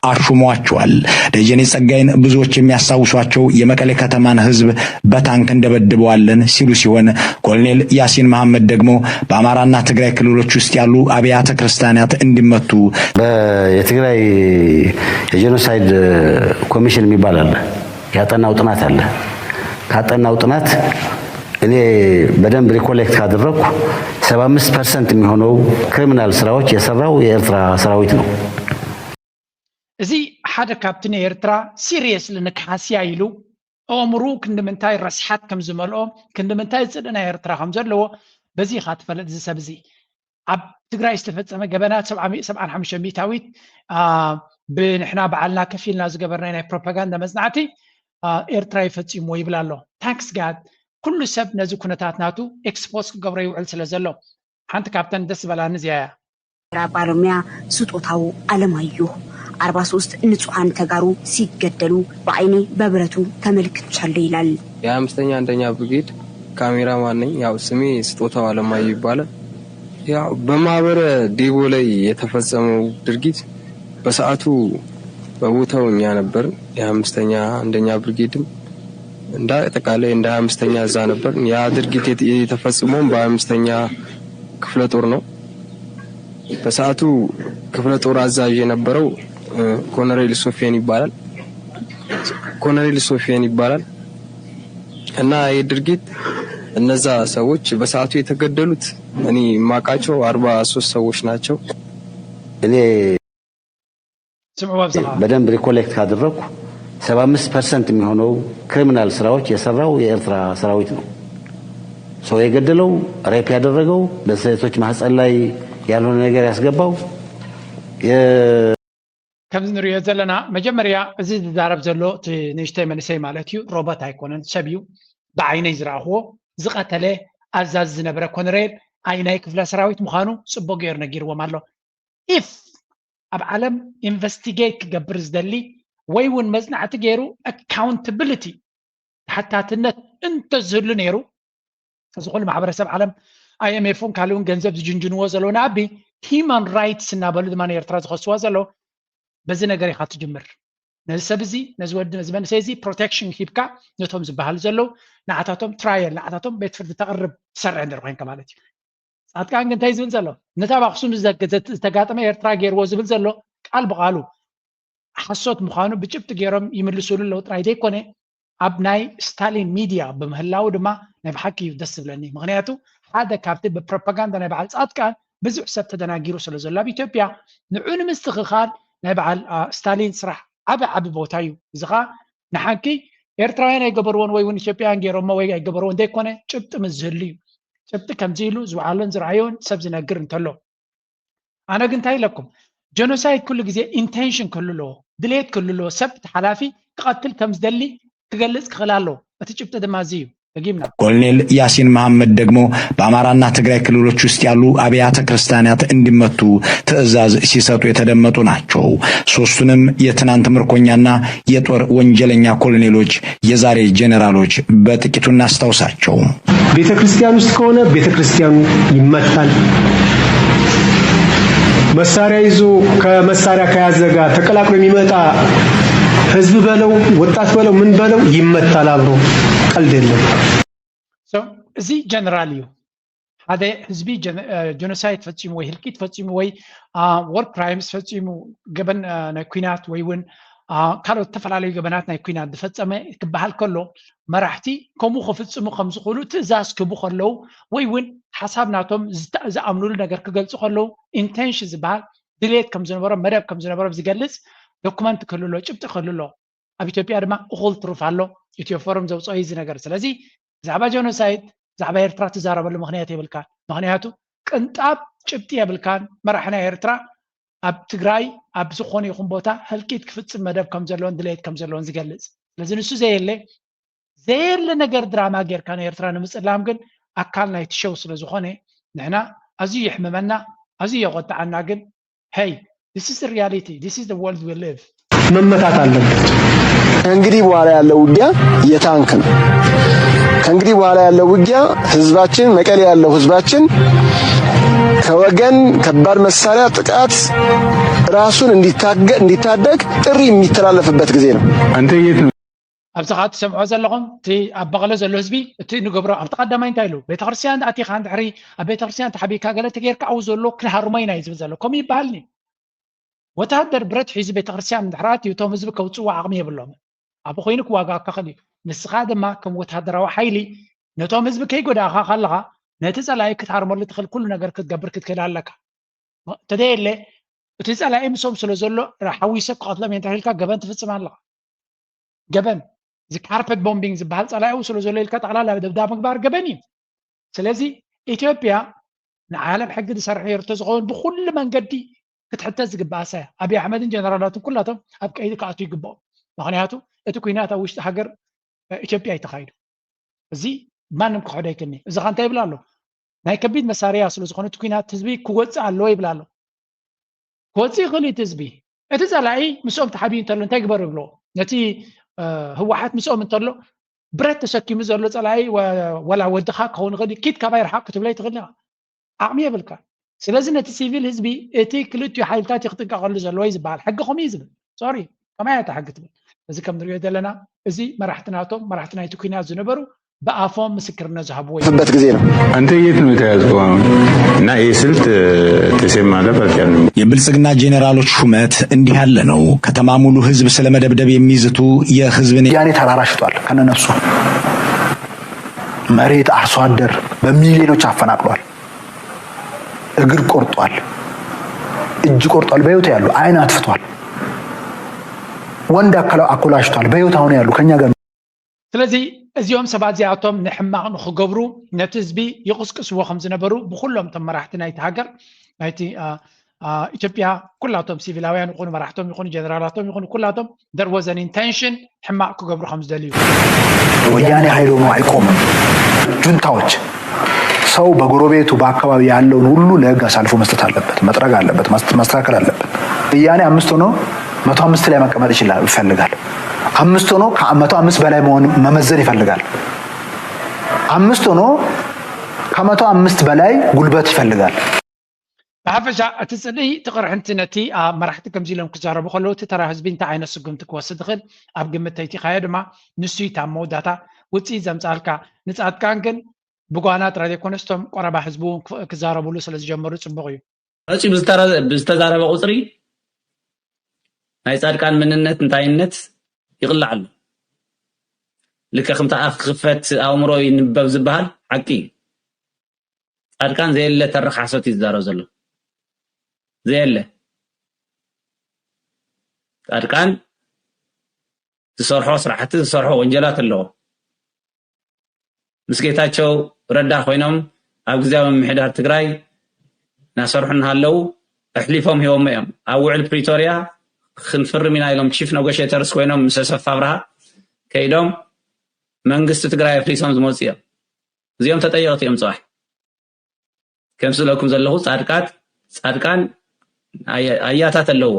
አሹመዋቸዋል። ደጀኔ ጸጋይን ብዙዎች የሚያስታውሷቸው የመቀሌ ከተማን ህዝብ በታንክ እንደበድበዋለን ሲሉ ሲሆን ኮሎኔል ያሲን መሐመድ ደግሞ በአማራና ትግራይ ክልሎች ውስጥ ያሉ አብያተ ክርስቲያናት እንዲመቱ የትግራይ የጄኖሳይድ ኮሚሽን የሚባል አለ፣ ያጠናው ጥናት አለ። ካጠናው ጥናት እኔ በደንብ ሪኮሌክት ካደረግኩ ሰባ አምስት ፐርሰንት የሚሆነው ክሪሚናል ስራዎች የሰራው የኤርትራ ሰራዊት ነው። እዚ ሓደ ካብቲ ንኤርትራ ሲሪየስሊ ንካህስያ ኢሉ ኣእምርኡ ክንዲ ምንታይ ረስሓት ከም ዝመልኦ ክንዲ ምንታይ ጽልኢ ናይ ኤርትራ ከም ዘለዎ በዚ ኢኻ ትፈልጥ። እዚ ሰብ እዚ ኣብ ትግራይ ዝተፈጸመ ገበናት ሰብዓን ሓሙሽተ ሚእታዊት ብንሕና በዓልና ከፊልና ዝገበርናይ ናይ ፕሮፓጋንዳ መጽናዕቲ ኤርትራ ይፈጺምዎ ይብል ኣሎ። ታንክስ ጋድ ኩሉ ሰብ ነዚ ኩነታት ናቱ ኤክስፖዝ ክገብሮ ይውዕል ስለ ዘሎ ሓንቲ ካብተን ደስ ዝበላኒ እዚኣ እያ። ባለሙያ ስጦታው አለማየሁ አርባ ሶስት ንጹሐን ተጋሩ ሲገደሉ በአይኔ በብረቱ ተመልክቻለሁ ይላል። የአምስተኛ አንደኛ ብርጌድ ካሜራማን ነኝ። ያው ስሜ ስጦታው አለማየሁ ይባላል። ያው በማህበረ ዴቦ ላይ የተፈጸመው ድርጊት በሰዓቱ በቦታው እኛ ነበርን። የአምስተኛ አንደኛ ብርጌድም እንደ አጠቃላይ እንደ ሀያ አምስተኛ እዛ ነበር። ያ ድርጊት የተፈጸመውም በሀያ አምስተኛ ክፍለ ጦር ነው። በሰዓቱ ክፍለ ጦር አዛዥ የነበረው ኮነሬል ሶፊያን ይባላል። ኮነሬል ሶፊያን ይባላል እና ይህ ድርጊት እነዛ ሰዎች በሰዓቱ የተገደሉት እኔ የማውቃቸው አርባ ሶስት ሰዎች ናቸው። እኔ ስምዑ ኣብዝኻ በደንብ ሪኮሌክት ካደረግኩ ሰባ አምስት ፐርሰንት የሚሆነው ክሪሚናል ስራዎች የሰራው የኤርትራ ሰራዊት ነው። ሰው የገደለው፣ ሬፕ ያደረገው፣ በሴቶች ማህፀን ላይ ያልሆነ ነገር ያስገባው የ- ከምዚ ንሪኦ ዘለና መጀመርያ እዚ ዝዛረብ ዘሎ እቲ ንእሽተይ መንእሰይ ማለት እዩ፣ ሮቦት ኣይኮነን፣ ሰብ እዩ። ብዓይነይ ዝረኣኽዎ ዝቐተለ ኣዛዚ ዝነበረ ኮነሬል ኣይናይ ክፍለ ሰራዊት ምዃኑ ፅቡቅ ገይሩ ነጊርዎም ኣሎ። ኢፍ ኣብ ዓለም ኢንቨስቲጌት ክገብር ዝደሊ ወይ እውን መፅናዕቲ ገይሩ ኣካውንታብሊቲ ተሓታትነት እንተዝህሉ ነይሩ እዚ ኩሉ ማሕበረሰብ ዓለም ኣይኤምኤፍ እውን ካልእ እውን ገንዘብ ዝጅንጅንዎ ዘለዉ ንኣቢ ሂማን ራይትስ እናበሉ ድማ ንኤርትራ ዝኸስዋ ዘለዉ በዚ ነገር ኢኻ ትጅምር። ነዚ ሰብ እዚ ነዚ ወዲ ነዚ መንእሰይ እዚ ፕሮቴክሽን ሂብካ ነቶም ዝበሃሉ ዘለዉ ንዓታቶም ትራየል ንዓታቶም ቤት ፍርዲ ተቕርብ ትሰርሕ እንድር ኮይንካ ማለት እዩ። ፃድቃን ግን እንታይ ዝብል ዘሎ ነቲ ኣብ ኣክሱም ዝተጋጠመ ኤርትራ ገይርዎ ዝብል ዘሎ ቃል ብቃሉ ሓሶት ምዃኑ ብጭብጢ ገይሮም ይምልሱሉ ኣለዉ ጥራይ ዘይኮነ ኣብ ናይ ስታሊን ሚድያ ብምህላው ድማ ናይ ብሓቂ እዩ ደስ ዝብለኒ። ምክንያቱ ሓደ ካብቲ ብፕሮፓጋንዳ ናይ በዓል ፃድቃን ብዙሕ ሰብ ተደናጊሩ ስለ ዘሎ ኣብ ኢትዮጵያ ንዑ ንምስትኽኻል ናይ በዓል ስታሊን ስራሕ ዓቢ ዓቢ ቦታ እዩ። እዚ ኸዓ ንሓንኪ ኤርትራውያን ኣይገበርዎን ወይ እውን ኢትዮጵያውያን ገይሮሞ ወይ ኣይገበርዎን ዘይኮነ ጭብጢ ምስ ዝህሉ እዩ። ጭብጢ ከምዚ ኢሉ ዝወዓሎን ዝረኣዮን ሰብ ዝነግር እንተሎ ኣነ ግን እንታይ ኢለኩም ጀኖሳይድ ኩሉ ግዜ ኢንቴንሽን ክህሉ ኣለዎ። ድሌት ክህሉ ኣለዎ። ሰብ እቲ ሓላፊ ክቐትል ከም ዝደሊ ክገልጽ ክኽእል ኣለዎ። እቲ ጭብጢ ድማ እዚ እዩ። ደጊምና ኮሎኔል ያሲን መሐመድ ደግሞ በአማራና ትግራይ ክልሎች ውስጥ ያሉ አብያተ ክርስቲያናት እንዲመቱ ትዕዛዝ ሲሰጡ የተደመጡ ናቸው። ሶስቱንም የትናንት ምርኮኛና የጦር ወንጀለኛ ኮሎኔሎች የዛሬ ጄኔራሎች በጥቂቱ እናስታውሳቸው። ቤተ ክርስቲያን ውስጥ ከሆነ ቤተ ክርስቲያኑ ይመታል። መሳሪያ ይዞ ከመሳሪያ ከያዘ ጋር ተቀላቅሎ የሚመጣ ህዝብ በለው ወጣት በለው ምን በለው ይመታል። አብሮ ቀልድ የለም። እዚ ጀነራል እዩ። ሓደ ህዝቢ ጀኖሳይድ ፈፂሙ ወይ ህልቂት ፈፂሙ ወይ ወር ክራይምስ ፈፂሙ ገበን ናይ ኩናት ወይ እውን ካልኦት ዝተፈላለዩ ገበናት ናይ ኩናት ዝፈፀመ ክበሃል ከሎ መራሕቲ ከምኡ ክፍፅሙ ከም ዝኽእሉ ትእዛዝ ክህቡ ከለዉ ወይ እውን ሓሳብ ናቶም ዝኣምኑሉ ነገር ክገልፁ ከለዉ ኢንቴንሽን ዝበሃል ድሌት ከም ዝነበሮም መደብ ከም ዝነበሮም ዝገልፅ ዶኩመንት ክህሉ ኣሎ፣ ጭብጢ ክህሉ ኣሎ። ኣብ ኢትዮጵያ ድማ እኹል ትሩፍ ኣሎ። ኢትዮ ፎረም ዘውፅኦ እዩ እዚ ነገር። ስለዚ ብዛዕባ ጀኖሳይድ ብዛዕባ ኤርትራ ትዛረበሉ ምኽንያት የብልካን። ምኽንያቱ ቅንጣብ ጭብጢ የብልካን። መራሒ ናይ ኤርትራ ኣብ ትግራይ ኣብ ዝኾነ ይኹን ቦታ ህልቂት ክፍፅም መደብ ከም ዘለዎን ድሌት ከም ዘለዎን ዝገልፅ። ስለዚ ንሱ ዘየለ ዘየለ ነገር ድራማ ጌርካ ንኤርትራ ንምፅላም ግን ኣካል ናይቲ ሸው ስለ ዝኾነ ንሕና ኣዝዩ የሕምመና፣ ኣዝዩ የቆጥዓና። ግን hey this is the reality, this is the world we live። መመታት አለበት። ከእንግዲህ በኋላ ያለው ውጊያ የታንክ ነው። ከእንግዲህ በኋላ ያለው ውጊያ ህዝባችን መቀሌ ያለው ህዝባችን ከወገን ከባድ መሳሪያ ጥቃት ራሱን እንዲታደግ ጥሪ የሚተላለፍበት ጊዜ ነው። አንተ የት ነው ኣብዚ ከዓ ትሰምዖ ዘለኹም እቲ ኣብ በቕለ ዘሎ ህዝቢ እቲ ንገብሮ ኣብቲ ቀዳማይ እንታይ ኢሉ ቤተክርስትያን ኣቲኻ እንድሕሪ ኣብ ቤተክርስትያን ተሓቢእካ ገለ ተጌርካ ኣብኡ ዘሎ ክንሃርሞ ኢና እዩ ዝብል ዘሎ ከምኡ ይበሃል ኒ ወተሃደር ብረት ሒዙ ቤተክርስትያን እንድሕር ኣትዩ እቶም ህዝቢ ከውፅዎ ዓቕሚ የብሎም ኣብኡ ኮይኑ ክዋጋኣካ ክእል እዩ ንስኻ ድማ ከም ወተሃደራዊ ሓይሊ ነቶም ህዝቢ ከይጎዳእኻ ከለኻ ነቲ ፀላኢ ክትሃርመሉ ትኽእል ኩሉ ነገር ክትገብር ክትክእል ኣለካ ተደየለ እቲ ፀላኢ ምስኦም ስለ ዘሎ ሓዊሰ ክቐትሎም እየ እንተኢልካ ገበን ትፍፅም ኣለኻ ገበን እዚ ካርፐት ቦምቢንግ ዝበሃል ፀላኢኡ ስለ ዘሎ ኢልካ ጠቕላላ ደብዳብ ምግባር ገበን እዩ ስለዚ ኢትዮጵያ ንዓለም ሕጊ ዝሰርሕ ነይሩ ተዝኸውን ብኩሉ መንገዲ ክትሕተት ዝግባእ ሳያ ኣብይ ኣሕመድን ጀነራላትን ኩላቶም ኣብ ቀይዲ ክኣቱ ይግብኦም ምክንያቱ እቲ ኩናት ኣብ ውሽጢ ሃገር ኢትዮጵያ እዩ ተኻይዱ እዚ ማንም ክሕዶ ኣይክእልኒ እዚ ካ እንታይ ይብል ኣሎ ናይ ከቢድ መሳርያ ስለ ዝኾነ እቲ ኩናት ህዝቢ ክወፅእ ኣለዎ ይብል ኣሎ ክወፅእ ይኽእል እቲ ህዝቢ እቲ ፀላኢ ምስኦም ተሓቢኡ እንተሎ እንታይ ግበሩ ይብልዎ ነቲ ህወሓት ምስኦም እንተሎ ብረት ተሰኪሙ ዘሎ ፀላኢ ወላ ወድኻ ክኸውን ይኽእል ኪድ ካባይ ርሓቕ ክትብሎ ይትኽእል ኢኻ ዓቕሚ የብልካ ስለዚ ነቲ ሲቪል ህዝቢ እቲ ክልቲኡ ሓይልታት እዩ ክጥንቀቐሉ ዘለዎ እዩ ዝበሃል ሕጊ ከምኡ እዩ ዝብል ሶሪ ከማይ እያ ሕጊ ትብል እዚ ከም ንሪኦ ዘለና እዚ መራሕቲ ናቶም መራሕቲ ናይቲ ኩናት ዝነበሩ ብኣፎም ምስክርነት ዝሃብዎ እዩ በት ጊዜ ነው። አንተ የት ነው የተያዝከው አሁን? እና ይህ ስልት ተሴም ማለት አልቻልንም። የብልጽግና ጄኔራሎች ሹመት እንዲህ ያለ ነው። ከተማ ሙሉ ህዝብ ስለመደብደብ የሚዝቱ የህዝብን ያኔ ተራራ ሽጧል ከነነፍሱ መሬት አርሶ አደር በሚሊዮኖች አፈናቅሏል። እግር ቆርጧል፣ እጅ ቆርጧል፣ በህይወት ያሉ አይን አጥፍቷል። ወንድ አካላሽቷል፣ በህይወት አሁን ያሉ ከኛ ጋር ስለዚ እዚኦም ሰባት እዚኣቶም ንሕማቕ ንኽገብሩ ነቲ ህዝቢ ይቕስቅስዎ ከም ዝነበሩ ብኩሎም እቶም መራሕቲ ናይቲ ሃገር ናይቲ ኢትዮጵያ ኩላቶም ሲቪላውያን ይኹኑ መራሕቶም ይኹኑ ጀነራላቶም ይኹኑ ኩላቶም there was an intention ሕማቕ ክገብሩ ከም ዝደልዩ ወያኔ ኃይል ሆኖ አይቆምም። ጁንታዎች ሰው በጎረቤቱ በአካባቢ ያለውን ሁሉ ለህግ አሳልፎ መስጠት አለበት፣ መጥረግ አለበት፣ ማስተካከል አለበት። ወያኔ አምስት ሆኖ መቶ አምስት ላይ መቀመጥ ይችላል ይፈልጋል። አምስት ሆኖ ከመቶ አምስት በላይ መሆን መመዘን ይፈልጋል። አምስት ሆኖ ከመቶ አምስት በላይ ጉልበት ይፈልጋል። ብሓፈሻ እቲ ፅልኢ እቲ ቅርሕንቲ ነቲ ኣብ መራሕቲ ከምዚ ኢሎም ክዛረቡ ከለዉ እቲ ተራ ህዝቢ እንታይ ዓይነት ስጉምቲ ክወስድ ይኽእል ኣብ ግምት ተይቲኻዮ ድማ ንሱ እዩ ኣብ መወዳእታ ውፅኢት ዘምፅኣልካ ንፃድቃን ግን ብጓና ጥራይ ዘይኮነስ እቶም ቆረባ ህዝቢ እውን ክዛረብሉ ስለ ዝጀመሩ ፅቡቕ እዩ መፂኡ ብዝተዛረበ ቁፅሪ ናይ ፃድቃን ምንነት እንታይነት ይቕላዕ ኣሎ ልክዕ ከምቲ ኣፍ ክኽፈት ኣእምሮ ይንበብ ዝበሃል ሓቂ እዩ ፃድቃን ዘየለ ተረኽ ሓሶት እዩ ዝዛረብ ዘሎ ዘየለ። ፃድቃን ዝሰርሖ ስራሕቲ፣ ዝሰርሖ ወንጀላት ኣለዎ። ምስ ጌታቸው ረዳ ኮይኖም ኣብ ግዜያዊ ምምሕዳር ትግራይ እናሰርሑ እናሃለዉ ኣሕሊፎም ሂቦሞ እዮም። ኣብ ውዕል ፕሪቶርያ ክንፍርም ኢና ኢሎም ቺፍ ነጎሽተርስ ኮይኖም ምስ ኣሰፋ ኣብርሃ ከይዶም መንግስቲ ትግራይ ኣፍሪሶም ዝመፁ እዮም። እዚኦም ተጠየቕቲ እዮም። ፅባሕ ከም ስእለኩም ዘለኹ ፃድቃት ፃድቃን ኣያ- ኣያታት ኣለዎ።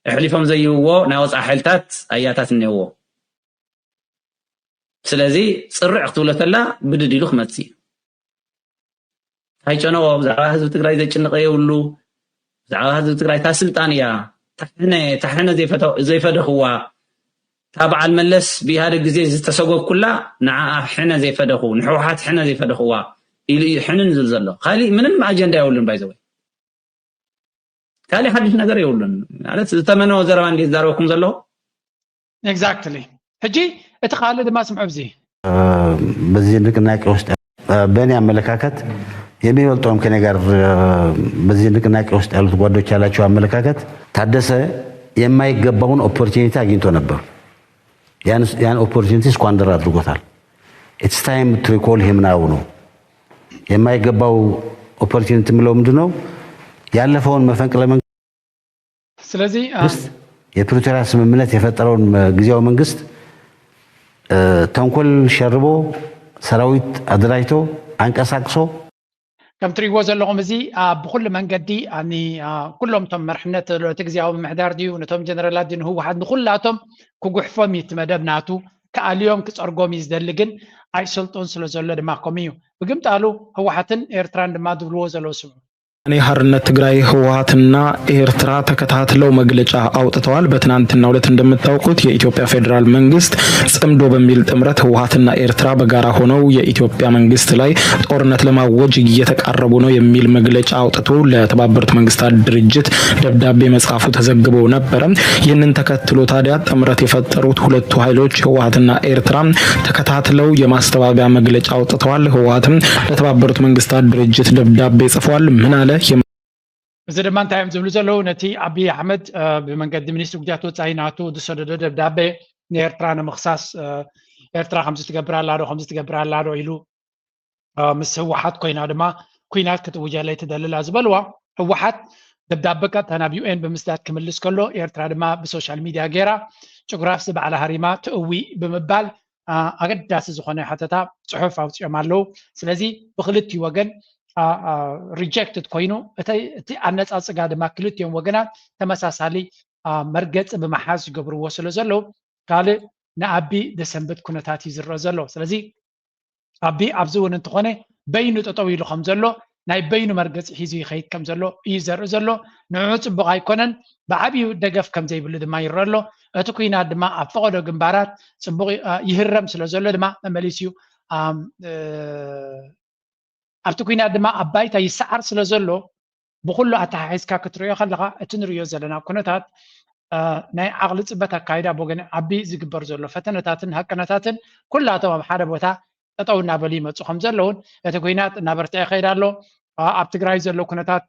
ኣሕሊፎም ዘይህብዎ ናይ ወፃኢ ሓይልታት ኣያታት እኒአዎ። ስለዚ ፅርዕ ክትብሎ ተላ ብድድ ኢሉ ክመፅእ እዩ። ኣይጨነቆ፣ ብዛዕባ ህዝቢ ትግራይ ዘጭንቀ የብሉ። ብዛዕባ ህዝቢ ትግራይ እታ ስልጣን እያ። ታሕነ ታሕነ ዘይፈተ- ዘይፈደኽዋ፣ እታ በዓል መለስ ብኢህኣደግ ግዜ ዝተሰጎግኩላ ንዓኣ ሕነ ዘይፈደኹ፣ ንሕወሓት ሕነ ዘይፈደኽዋ ኢሉ እዩ ሕንን ዝብል ዘሎ። ካሊእ ምንም ኣጀንዳ የብሉን። ባይዘወይ ካሊእ ሓድሽ ነገር የብሉን። ማለት ዝተመነወ ዘረባ እንዴ ዝዛረበኩም ዘለኹ። Exactly። ሕጂ እቲ ካልእ ድማ ስምዑ ኣብዚ በዚህ ንቅናቄ ውስጥ በእኔ አመለካከት የሚበልጠውም ከኔ ጋር በዚህ ንቅናቄ ውስጥ ያሉት ጓዶች ያላቸው አመለካከት ታደሰ የማይገባውን ኦፖርቹኒቲ አግኝቶ ነበር። ያን ያን ኦፖርቹኒቲ ስኳንደር አድርጎታል። It's time to recall him now ነው የማይገባው ኦፖርቹኒቲ የምለው ምንድን ነው? ያለፈውን መፈንቅለ መንግስት ስለዚ አ፣ መንግስት የፕሪቶሪያ ስምምነት የፈጠረውን ጊዜያዊ መንግስት ተንኮል ሸርቦ ሰራዊት አደራጅቶ አንቀሳቅሶ ከም ትሪእዎ ዘለኹም እዚ አ፣ ብኩሉ መንገዲ ኣኒ አ፣ ኩሎም እቶም መርሕነት እቲ ግዜያዊ ምምሕዳር ድዩ ነቶም ጀነራላት ድዩ ንህወሓት ንኩላቶም ክጉሕፎም እዩ እቲ መደብ ናቱ። ክኣልዮም ክፀርጎም እዩ ዝደሊ፣ ግን ኣይሰልጦን ስለ ዘሎ ድማ ከምኡ እዩ። ብግምጣሉ ህወሓትን ኤርትራን ድማ ዝብልዎ ዘለዉ ስምዑ። ናይ ሓርነት ትግራይ ህወሓትና ኤርትራ ተከታትለው መግለጫ አውጥተዋል። በትናንትናው ዕለት እንደምታውቁት የኢትዮጵያ ፌዴራል መንግስት ጽምዶ በሚል ጥምረት ህወሓትና ኤርትራ በጋራ ሆነው የኢትዮጵያ መንግስት ላይ ጦርነት ለማወጅ እየተቃረቡ ነው የሚል መግለጫ አውጥቶ ለተባበሩት መንግስታት ድርጅት ደብዳቤ መጻፉ ተዘግቦ ነበረ። ይህንን ተከትሎ ታዲያ ጥምረት የፈጠሩት ሁለቱ ኃይሎች ህወሓትና ኤርትራ ተከታትለው የማስተባበያ መግለጫ አውጥተዋል። ህወሓትም ለተባበሩት መንግስታት ድርጅት ደብዳቤ ጽፏል። ምን አለ? እዚ ድማ እንታይ እዮም ዝብሉ ዘለዉ? ነቲ ኣብይ ኣሕመድ አ፣ ብመንገዲ ሚኒስትሪ ጉዳያት ወፃኢ ናቱ ዝሰደዶ ደብዳቤ ንኤርትራ ንምኽሳስ አ፣ ኤርትራ ከምዚ ትገብር ኣላ ዶ ከምዚ ትገብር ኣላ ዶ ኢሉ አ፣ ምስ ህወሓት ኮይና ድማ ኩናት ክትውጀለይ ትደልላ ዝበልዋ ህወሓት ደብዳበ ቀጥታ ናብ ዩኤን ብምስዳድ ክምልስ ከሎ ኤርትራ ድማ ብሶሻል ሚድያ ገይራ ጭጉራፍሲ ባዕላ ሃሪማ ትእዊ ብምባል አ፣ ኣገዳሲ ዝኾነ ሓተታ ፅሑፍ ኣውፂኦም ኣለዉ። ስለዚ ብክልቲኡ ወገን ሪጀክትድ ኮይኑ እቲ ኣነፃፅጋ ድማ ክልቲኦም ወገናት ተመሳሳሊ አ፣ መርገፂ ብምሓዝ ዝገብርዎ ስለ ዘለዉ ካልእ ንኣቢ ደሰንብት ኩነታት እዩ ዝረአ ዘሎ። ስለዚ ኣቢ ኣብዚ እውን እንተኾነ በይኑ ጠጠው ኢሉ ከም ዘሎ ናይ በይኑ መርገፂ ሒዙ ይኸይድ ከም ዘሎ እዩ ዘርኢ ዘሎ። ንዑ ፅቡቕ ኣይኮነን፣ ብዓብዩ ደገፍ ከም ዘይብሉ ድማ ይረአ ኣሎ። እቲ ኩናት ድማ ኣብ ፈቐዶ ግንባራት ፅቡቕ አ፣ ይህረም ስለ ዘሎ ድማ መመሊሱ እዩ ኣም፣ እ፣ ኣብቲ ኩናት ድማ ኣብ ባይታ ይሰዓር ስለ ዘሎ ብኩሉ ኣተሓሒዝካ ክትሪኦ ከለኻ እቲ ንሪኦ ዘለና ኩነታት አ፣ ናይ ዓቕሊ ፅበት ኣካይዳ ብወገን ኣቢ ዝግበር ዘሎ ፈተነታትን ሃቀነታትን ኩላቶም ኣብ ሓደ ቦታ ጠጠው እናበሉ ይመፁ ከም ዘለውን እቲ ኩናት እናበርትዐ ይኸይድ ኣሎ። አ፣ ኣብ ትግራይ ዘሎ ኩነታት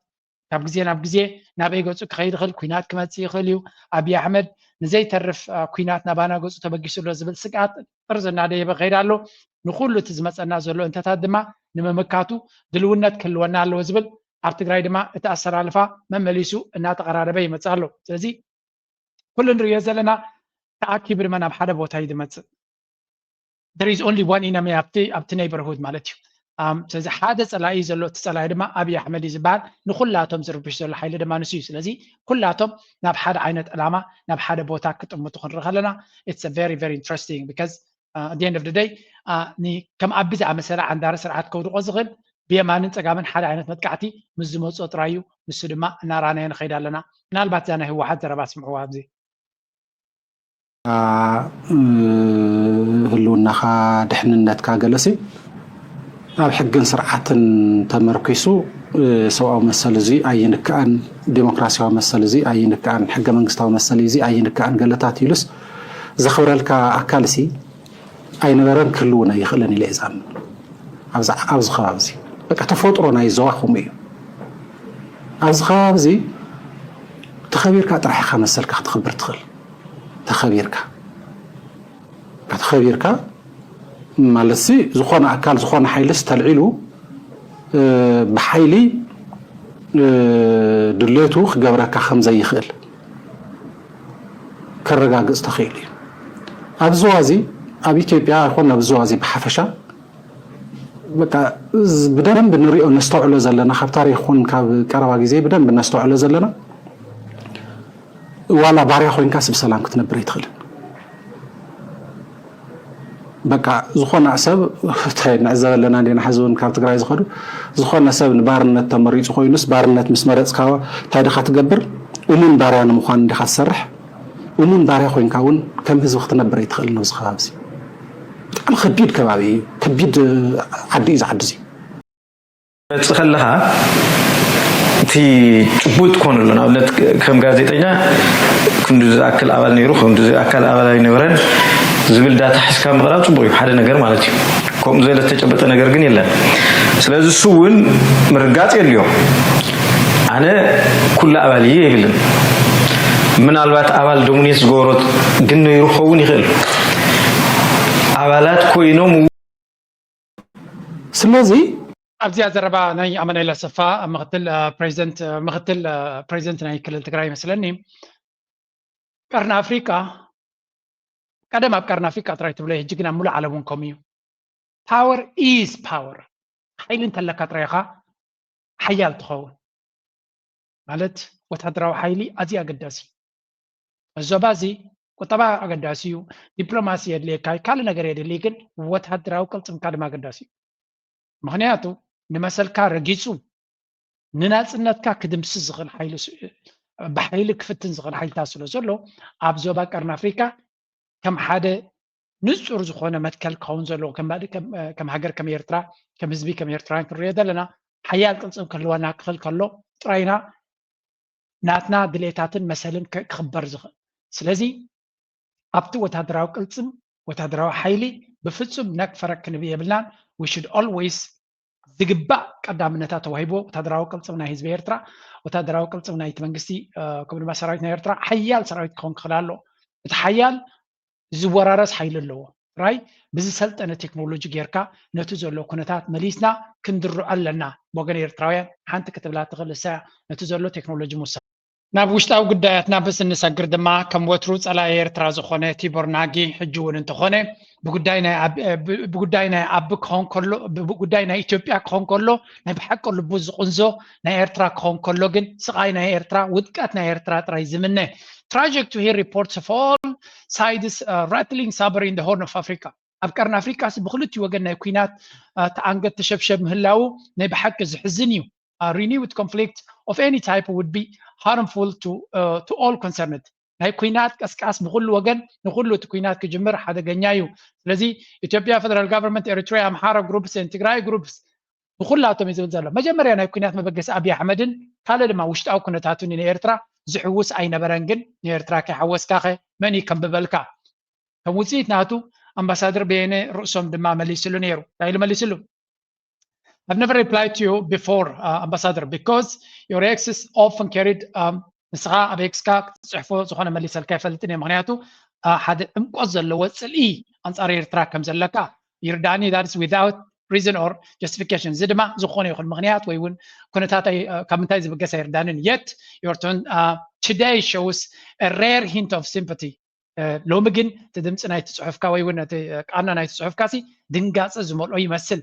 ካብ ግዜ ናብ ግዜ ናበይ ገፁ ክኸይድ ይኽእል፣ ኩናት ክመፅእ ይኽእል እዩ። ኣብይ ኣሕመድ ንዘይተርፍ አ፣ ኩናት ናባና ገፁ ተበጊሱ ኣሎ ዝብል ስግኣት ጥርዚ እናደየበ ይኸይድ ኣሎ። ንኩሉ እቲ ዝመፀና ዘሎ እንተታት ድማ ንምምካቱ ድልውነት ክህልወና ኣለዎ ዝብል ኣብ ትግራይ ድማ እቲ ኣሰላልፋ መመሊሱ እናተቐራረበ ይመፅእ ኣሎ። ስለዚ ኩሉ ንሪኦ ዘለና ተኣኪቡ ድማ ናብ ሓደ ቦታ እዩ ዝመፅእ። There is only one enemy ኣብቲ ኣብቲ neighborhood ማለት እዩ። ኣም፣ ስለዚ ሓደ ፀላኢ ዘሎ እቲ ፀላኢ ድማ ኣብይ ኣሕመድ እዩ ዝበሃል። ንኩላቶም ዝርብሽ ዘሎ ሓይሊ ድማ ንሱ እዩ። ስለዚ ኩላቶም ናብ ሓደ ዓይነት ዕላማ ናብ ሓደ ቦታ ክጥምቱ ክንርኢ ከለና it's a very very interesting because uh, at the end of the day uh, ኒ ከም ኣቢ ዝኣመሰለ ዓንዳሪ ስርዓት ከውድቆ ዝኽእል ብየማንን ፀጋምን ሓደ ዓይነት መጥቃዕቲ ምስ ዝመፅኦ ጥራይ እዩ። ንሱ ድማ እናረኣናዮ ንኸይድ ኣለና። ምናልባት እዛ ናይ ህወሓት ዘረባ ስምዕዋ ኣብዚ ህልውናኻ ድሕንነትካ ገለሲ ኣብ ሕግን ስርዓትን ተመርኪሱ ሰብኣዊ መሰል እዚ ኣይንክኣን፣ ዴሞክራሲያዊ መሰል እዚ ኣይንክኣን፣ ሕገ መንግስታዊ መሰል እዚ ኣይንክኣን ገለታት ኢሉስ ዘኽብረልካ ኣካል ሲ ኣይነበረን ክህልውን ኣይኽእልን ኢለ እየ ዝኣምን። ኣብዚ ኣብዚ ከባቢ እዚ በቃ ተፈጥሮ ናይ ዞባ ከምኡ እዩ። ኣብዚ ከባቢ እዚ ተኸቢርካ ጥራሕ ኢኻ መሰልካ ክትኽብር ትኽእል። ተኸቢርካ ተኸቢርካ ማለት ሲ ዝኾነ ኣካል ዝኾነ ሓይልስ ተልዒሉ ብሓይሊ ድሌቱ ክገብረካ ከም ዘይኽእል ከረጋግፅ ተኽኢሉ እዩ። ኣብዚ ዋዚ ኣብ ኢትዮጵያ ይኹን ኣብዚ ዋዚ ብሓፈሻ በቃ ብደንብ ንሪኦ ነስተውዕሎ ዘለና ካብ ታሪክ ኹን ካብ ቀረባ ግዜ ብደንብ ነስተውዕሎ ዘለና ዋላ ባርያ ኮይንካ ስብ ሰላም ክትነብር ኣይትኽእልን። በቃ ዝኾነ ሰብ እንታይ ንዕዘብ ኣለና እንዲና ሕዚ እውን ካብ ትግራይ ዝኸዱ ዝኾነ ሰብ ንባርነት ተመሪፁ ኮይኑስ ባርነት ምስ መረፅካ እንታይ ድኻ ትገብር? እሙን ባርያ ንምዃን እንዲኻ ትሰርሕ። እሙን ባርያ ኮይንካ እውን ከም ህዝቢ ክትነብር ኣይትኽእልን ኣብዚ ከባቢ እዚ። ብጣዕሚ ከቢድ ከባቢ እዩ። ከቢድ ዓዲ እዩ ዝዓዲ እዚ። መጽእ ከለኻ እቲ ጭቡጥ ክኾን ኣሎ ንኣብነት ከም ጋዜጠኛ ክንዱ ዝኣክል ኣባል ነይሩ ክንዱ ዝኣካል ኣባል ኣይነበረን ዝብል ዳታ ሒዝካ ምቕራብ ጽቡቅ እዩ ሓደ ነገር ማለት እዩ ከምኡ ዝበለ ዝተጨበጠ ነገር ግን የለን ስለዚ እሱ እውን ምርጋጽ የድልዮ ኣነ ኩሉ ኣባል እየ ይብልን ምናልባት ኣባል ዶሚኔት ዝገበሮት ግን ነይሩ ክኸውን ይኽእል ኣባላት ኮይኖም ስለዚ ኣብዚኣ ዘረባ ናይ ኣማኑኤል ኣሰፋ ምክትል ፕሬዚደንት ምክትል ፕሬዚደንት ናይ ክልል ትግራይ ይመስለኒ ቀርኒ ኣፍሪቃ ቀደም ኣብ ቀርኒ ኣፍሪቃ ጥራይ ትብሎ ሕጂ ግን ኣብ ሙሉእ ዓለም እውን ከምኡ እዩ power is power ሓይሊ እንተለካ ጥራይ ኢኻ ሓያል ትኸውን ማለት ወታደራዊ ሓይሊ ኣዝዩ ኣገዳሲ እዩ ዞባ እዚ ቁጠባ ኣገዳሲ እዩ፣ ዲፕሎማሲ የድልየካ እዩ፣ ካልእ ነገር የድሊ ግን ወታደራዊ ቅልጽምካ ድማ ኣገዳሲ እዩ። ምኽንያቱ ንመሰልካ ረጊጹ ንናጽነትካ ክድምስስ ዝኽእል ሓይሊ ብሓይሊ ክፍትን ዝኽእል ሓይልታት ስለ ዘሎ ኣብ ዞባ ቀርኒ ኣፍሪካ ከም ሓደ ንጹር ዝኾነ መትከል ክኸውን ዘለዎ ከም ሃገር ከም ኤርትራ ከም ህዝቢ ከም ኤርትራውያን ክንሪኦ ዘለና ሓያል ቅልጽም ክህልወና ክኽእል ከሎ ጥራይና ናትና ድሌታትን መሰልን ክኽበር ዝኽእል ስለዚ ኣብቲ ወታደራዊ ቅልጽም ወታደራዊ ሓይሊ ብፍጹም ነክፈረ ክንብ የብልናን we should always ዝግባእ ቀዳምነታ ተዋሂቦ ወታደራዊ ቅልጽም ናይ ህዝቢ ኤርትራ ወታደራዊ ቅልጽም ናይቲ መንግስቲ ከምኡ ድማ ሰራዊት ናይ ኤርትራ ሓያል ሰራዊት ክኸውን ክኽእል ኣሎ እቲ ሓያል ዝወራረስ ሓይሊ ኣለዎ ጥራይ ብዝሰልጠነ ቴክኖሎጂ ጌርካ ነቲ ዘሎ ኩነታት መሊስና ክንድርዖ ኣለና ብወገን ኤርትራውያን ሓንቲ ክትብላ ትኽእል እሳያ ነቲ ዘሎ ቴክኖሎጂ ምውሳድ ናብ ውሽጣዊ ጉዳያትና ብስ እንሰግር ድማ ከም ወትሩ ጸላኢ ኤርትራ ዝኾነ ቲቦር ናጊ ሕጂ እውን እንተኾነ ብጉዳይ ናይ ዓቢ ክኾን ከሎ ብጉዳይ ናይ ኢትዮጵያ ክኾን ከሎ ናይ ብሓቂ ልቡ ዝቕንዞ ናይ ኤርትራ ክኾን ከሎ ግን ስቓይ ናይ ኤርትራ ውድቀት ናይ ኤርትራ ጥራይ ዝምነ tragic to hear reports of all sides uh, rattling saber in the horn of Africa ኣብ ቀርኒ ኣፍሪቃ ሲ ብክልቲኡ ወገን ናይ ኩናት ተኣንገት ተሸብሸብ ምህላዉ ናይ ብሓቂ ዝሕዝን እዩ renewed conflict of any type would be harmful to, uh, to all concerned ናይ ኩናት ቀስቃስ ብኩሉ ወገን ንኩሉ እቲ ኩናት ክጅምር ሓደገኛ እዩ ስለዚ ኢትዮጵያ federal government Eritrea Amhara groups ትግራይ groups ብኩላቶም እዩ ዝብል ዘሎ መጀመርያ ናይ ኩናት መበገሲ ኣብይ ኣሕመድን ካልእ ድማ ውሽጣዊ ኩነታቱን ንኤርትራ ዝሕውስ ኣይነበረን ግን ንኤርትራ ከይሓወስካኸ መን እዩ ከንብበልካ ከም ውፅኢት ናቱ ኣምባሳደር በየነ ርእሶም ድማ መሊስሉ ነይሩ እንታይ ኢሉ መሊስሉ I've never replied to you before uh, ambassador because your ex is often carried um, ንስኻ ኣብ ኤክስካ ክትፅሕፎ ዝኾነ መሊሰልካ ይፈልጥን እየ ምክንያቱ ሓደ ዕምቆት ዘለዎ ፅልኢ ኣንፃር ኤርትራ ከም ዘለካ ይርዳእኒ that's without reason or justification እዚ ድማ ዝኾነ ይኹን ምክንያት ወይ እውን ኩነታት ካብ ምንታይ ዝብገስ ኣይርዳንን yet your tone uh, today shows a rare hint of sympathy ሎሚ ግን እቲ ድምፂ ናይቲ ፅሑፍካ ወይ እውን እቲ ቃና ናይቲ ፅሑፍካ ሲ ድንጋፀ ዝመልኦ ይመስል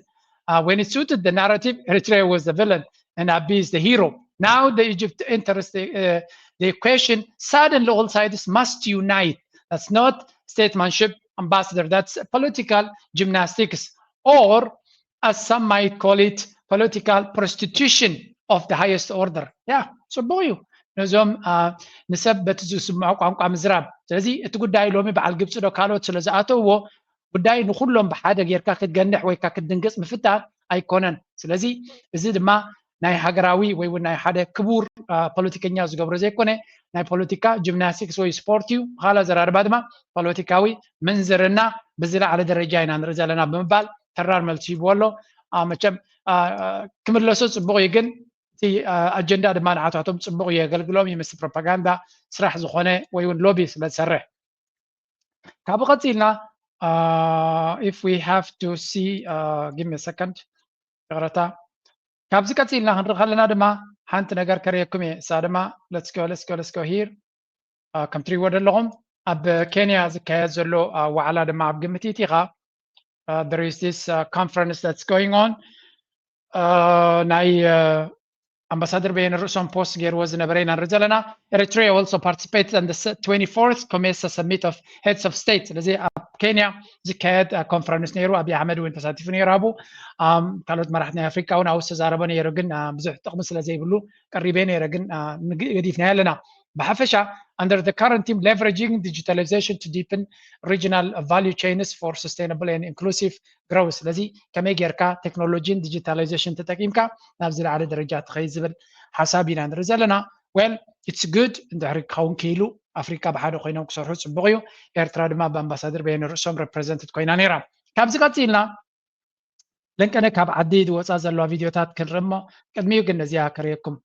when it suited the narrative Eritrea was the villain and Abiy is the hero now the Egypt enters the, uh, the equation suddenly all sides must unite that's not statesmanship ambassador that's political gymnastics or as some might call it political prostitution of the highest order yeah ፅቡቅ እዩ ነዞም ንሰብ በቲ ዝስምዖ ቋንቋ ምዝራብ ስለዚ እቲ ጉዳይ ሎሚ በዓል ግብፂ ዶ ካልኦት ስለ ዝኣተውዎ ጉዳይ ንኩሎም ብሓደ ጌርካ ክትገንሕ ወይካ ክትድንግፅ ምፍታን ኣይኮነን ስለዚ እዚ ድማ ናይ ሃገራዊ ወይ እውን ናይ ሓደ ክቡር ፖለቲከኛ ዝገብሮ ዘይኮነ ናይ ፖለቲካ ጂምናስቲክስ ወይ ስፖርት እዩ ብካላ ዘራርባ ድማ ፖለቲካዊ ምንዝርና ብዝለዓለ ደረጃ ኢና ንርኢ ዘለና ብምባል ተራር መልሲ ሂብዎ ኣሎ መቸም ክምለሶ ፅቡቅ እዩ ግን እቲ ኣጀንዳ ድማ ንዓታቶም ፅቡቕ እዩ የገልግሎም እዩ፣ ምስ ፕሮፓጋንዳ ስራሕ ዝኾነ ወይ እውን ሎቢ ስለ ዝሰርሕ። ካብኡ ቀፂልና if we have to see give me a second፣ ይቕረታ። ካብዚ ቀፂልና ክንርኢ ከለና ድማ ሓንቲ ነገር ከርእየኩም እየ። እሳ ድማ let's go let's go let's go here። ከም ትሪእዎ ዘለኹም ኣብ ኬንያ ዝካየድ ዘሎ ዋዕላ ድማ ኣብ ግምት ይእቲኻ። There is this conference that's going on። ናይ ኣምባሳደር በየነ ርእሶም ፖስት ገይርዎ ዝነበረ ኢና ንርኢ ዘለና። Eritrea also participates in the twenty-fourth COMESA Summit of Heads of State። ስለዚ ኣብ ኬንያ ዝካየድ ኮንፈረንስ ነይሩ። ኣብይ ኣሕመድ እውን ተሳቲፉ ነይሩ። ኣብኡ ካልኦት መራሕቲ ናይ ኣፍሪካ እውን ኣብኡ ዝተዛረበ ነይሩ፣ ግን ብዙሕ ጥቕሚ ስለ ዘይብሉ ቀሪበ ነይረ፣ ግን ገዲፍናዮ ኣለና። ብሓፈሻ under the current theme leveraging digitalization to deepen regional value chains for sustainable and inclusive growth። ስለዚ ከመይ ጌርካ ቴክኖሎጂን ዲጂታላይዜሽን ተጠቂምካ ናብ ዝለዓለ ደረጃ ትኸይድ ዝብል ሓሳብ ኢና ንርኢ ዘለና። Well, it's good እንድሕሪ ክኸውን ክኢሉ፣ ኣፍሪካ ብሓደ ኮይኖም ክሰርሑ ፅቡቕ እዩ። ኤርትራ ድማ ብኣምባሳደር በየነ ርእሶም ሬፕሬዘንትድ ኮይና ነይራ። ካብዚ ቀፂልና ለንቀነ ካብ ዓዲ ዝወፃ ዘለዋ ቪድዮታት ክንርኢ እሞ ቅድሚኡ ግን ነዚኣ ከርእየኩም።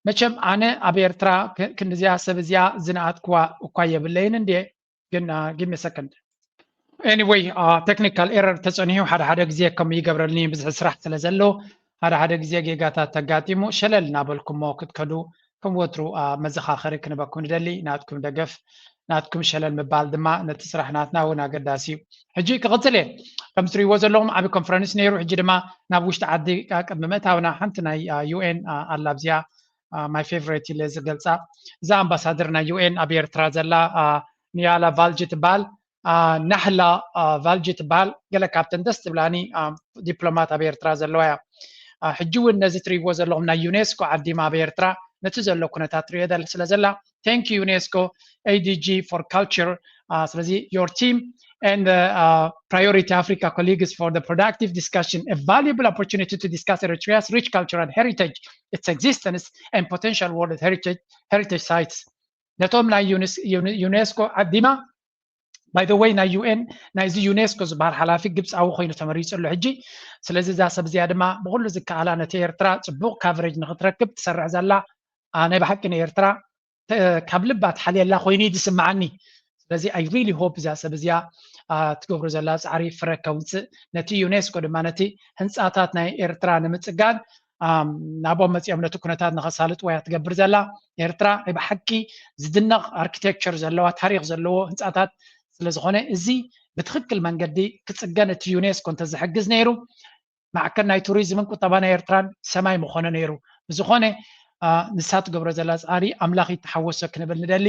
መቸም ኣነ ኣብ ኤርትራ ክንዲዚኣ ሰብ እዚኣ ዝነኣትክዋ እኳ የብለይን እንድየ፣ ግን give me a second። Anyway, technical error ተፀኒሑ ሓደ ሓደ ግዜ ከምኡ ይገብረልኒ፣ ብዙሕ ስራሕ ስለ ዘሎ ሓደ ሓደ ግዜ ጌጋታት ተጋጢሙ ሸለል እናበልኩሞ ክትከዱ ከም ወትሩ መዘኻኸሪ ክንበኩም ንደሊ። ናትኩም ደገፍ ናትኩም ሸለል ምባል ድማ ነቲ ስራሕ ናትና እውን ኣገዳሲ እዩ። ሕጂ ክቕፅል እየ። ከም ትሪእዎ ዘለኹም ዓብዪ ኮንፈረንስ ነይሩ። ሕጂ ድማ ናብ ውሽጢ ዓዲ ቅድሚ ምእታውና ሓንቲ ናይ ዩኤን ኣላ ኣብዚኣ my favorite ኢለ ዝገልፃ እዛ ኣምባሳደር ናይ ዩኤን ኣብ ኤርትራ ዘላ ኒያላ ቫልጂ ትበሃል። ናህላ ቫልጂ ትበሃል። ገለ ካብተን ደስ ትብላኒ ዲፕሎማት ኣብ ኤርትራ ዘለዋ እያ። ሕጂ እውን ነዚ ትሪእዎ ዘለኹም ናይ ዩኔስኮ ዓዲማ ኣብ ኤርትራ ነቲ ዘሎ ኩነታት ትሪኦ ስለ ዘላ thank you ዩኔስኮ ADG for culture። ስለዚ your team and priority Africa colleagues for the productive discussion, a valuable opportunity to discuss Eritrea's rich cultural heritage, its existence and potential world heritage heritage sites. ነቶም ናይ ዩኔስኮ ዓዲማ by the way ናይ ዩኤን ናይዚ ዩኔስኮ ዝበሃል ሓላፊ ግብፃዊ ኮይኑ ተመሪፁ ኣሎ ሕጂ። ስለዚ እዛ ሰብ እዚኣ ድማ ብኩሉ ዝከኣላ ነቲ ኤርትራ ፅቡቕ ካቨሬጅ ንክትረክብ ትሰርሕ ዘላ ናይ ብሓቂ ንኤርትራ ካብ ልባ ትሓልየላ ኮይኑ እዩ ዝስምዓኒ። ስለዚ I really hope እዛ ሰብ እዚኣ ትገብሮ ዘላ ፃዕሪ ፍረ ከውፅእ፣ ነቲ ዩኔስኮ ድማ ነቲ ህንፃታት ናይ ኤርትራ ንምፅጋን ናብኦም መፂኦም ነቲ ኩነታት ንኸሳልጥዎ እያ ትገብር ዘላ። ኤርትራ ናይ ብሓቂ ዝድነቕ ኣርኪቴክቸር ዘለዋ ታሪክ ዘለዎ ህንፃታት ስለዝኾነ እዚ ብትኽክል መንገዲ ክፅገን እቲ ዩኔስኮ እንተዝሕግዝ ነይሩ ማዕከን ናይ ቱሪዝምን ቁጠባ ናይ ኤርትራን ሰማይ ምኾነ ነይሩ። ብዝኾነ ንሳ ትገብሮ ዘላ ፃዕሪ ኣምላኽ ይተሓወሶ ክንብል ንደሊ።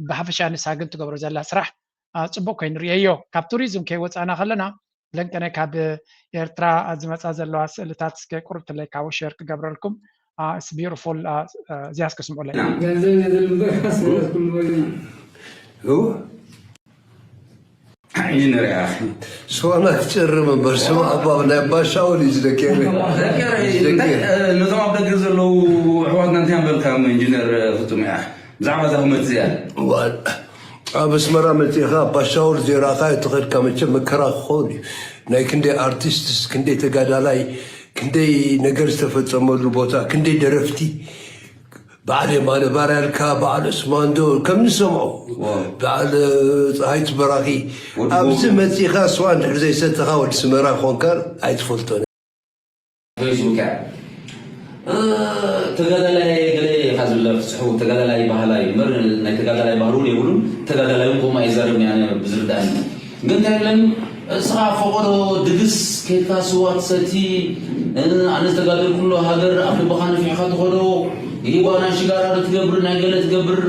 ብሓፈሻ ንሳ ግን ትገብሮ ዘላ ስራሕ ፅቡቅ ኮይኑ ንርእየዮ። ካብ ቱሪዝም ከይወፃእና ከለና ለንቀነ ካብ ኤርትራ ዝመፃ ዘለዋ ስእልታት እስከ ቁርብ ትለይ ካብኡ ሸር ክገብረልኩም። It's beautiful። እዚኣ እስከ ስምዑለይ። ገንዘብ የድሊ እምበር ሓስበት ኩሉ ወገን እዩ። ኢንጂነር ኢኻ። ስዋና ክጨርም እምበር ስማ ኣባ ናይ ኣባ ሻውል እዩ ዝደቅየኒ። እንታይ ነዞም ኣብ ደገ ዘለዉ ኣሕዋትና እንታይ ኣንበልካዮም ኢንጂነር ፍጹም ኢኻ ብዛዕባ እዛ ኩመት እዚኣ? ኣብ ኣስመራ መፂእኻ ኣባ ሻውል ዘይረኣኻዮ ተኸድካ መቸም መከራ ክኸውን እዩ። ናይ ክንደይ ኣርቲስትስ ክንደይ ተጋዳላይ ክንደይ ነገር ዝተፈፀመሉ ቦታ ክንደይ ደረፍቲ በዓል የማነ ባርያ ኢልካ በዓል ዑስማን ዶ ከም ንሰምዖ በዓል ፀሃይቱ በራኺ ኣብዚ መፂእኻ ስዋ እንድሕር ዘይሰተኻ ወዲ ስመራ ኮንካ ኣይትፈልጦን። ፌስቡክ እያ ተጋዳላይ ገለ ኢኻ ዝብላ ፍትሑ ተጋዳላይ ባህላ እዩ እምበር ናይ ተጋዳላይ ባህሪ እውን የብሉን። ተጋዳላይ እውን ከምኡ ኣይዛረብን እያ ብዝርዳእኒ ግን እንታይ ኢለን እስኻ ፈቐዶ ድግስ ኬድካ ስዋ ትሰቲ ኣነ ዝተጋደልኩሎ ሃገር ኣብ ልብኻ ነፊሕካ ትኸዶ ይህዋ ናይ ሽጋራ ዶ ትገብር ናይ ገለ ትገብር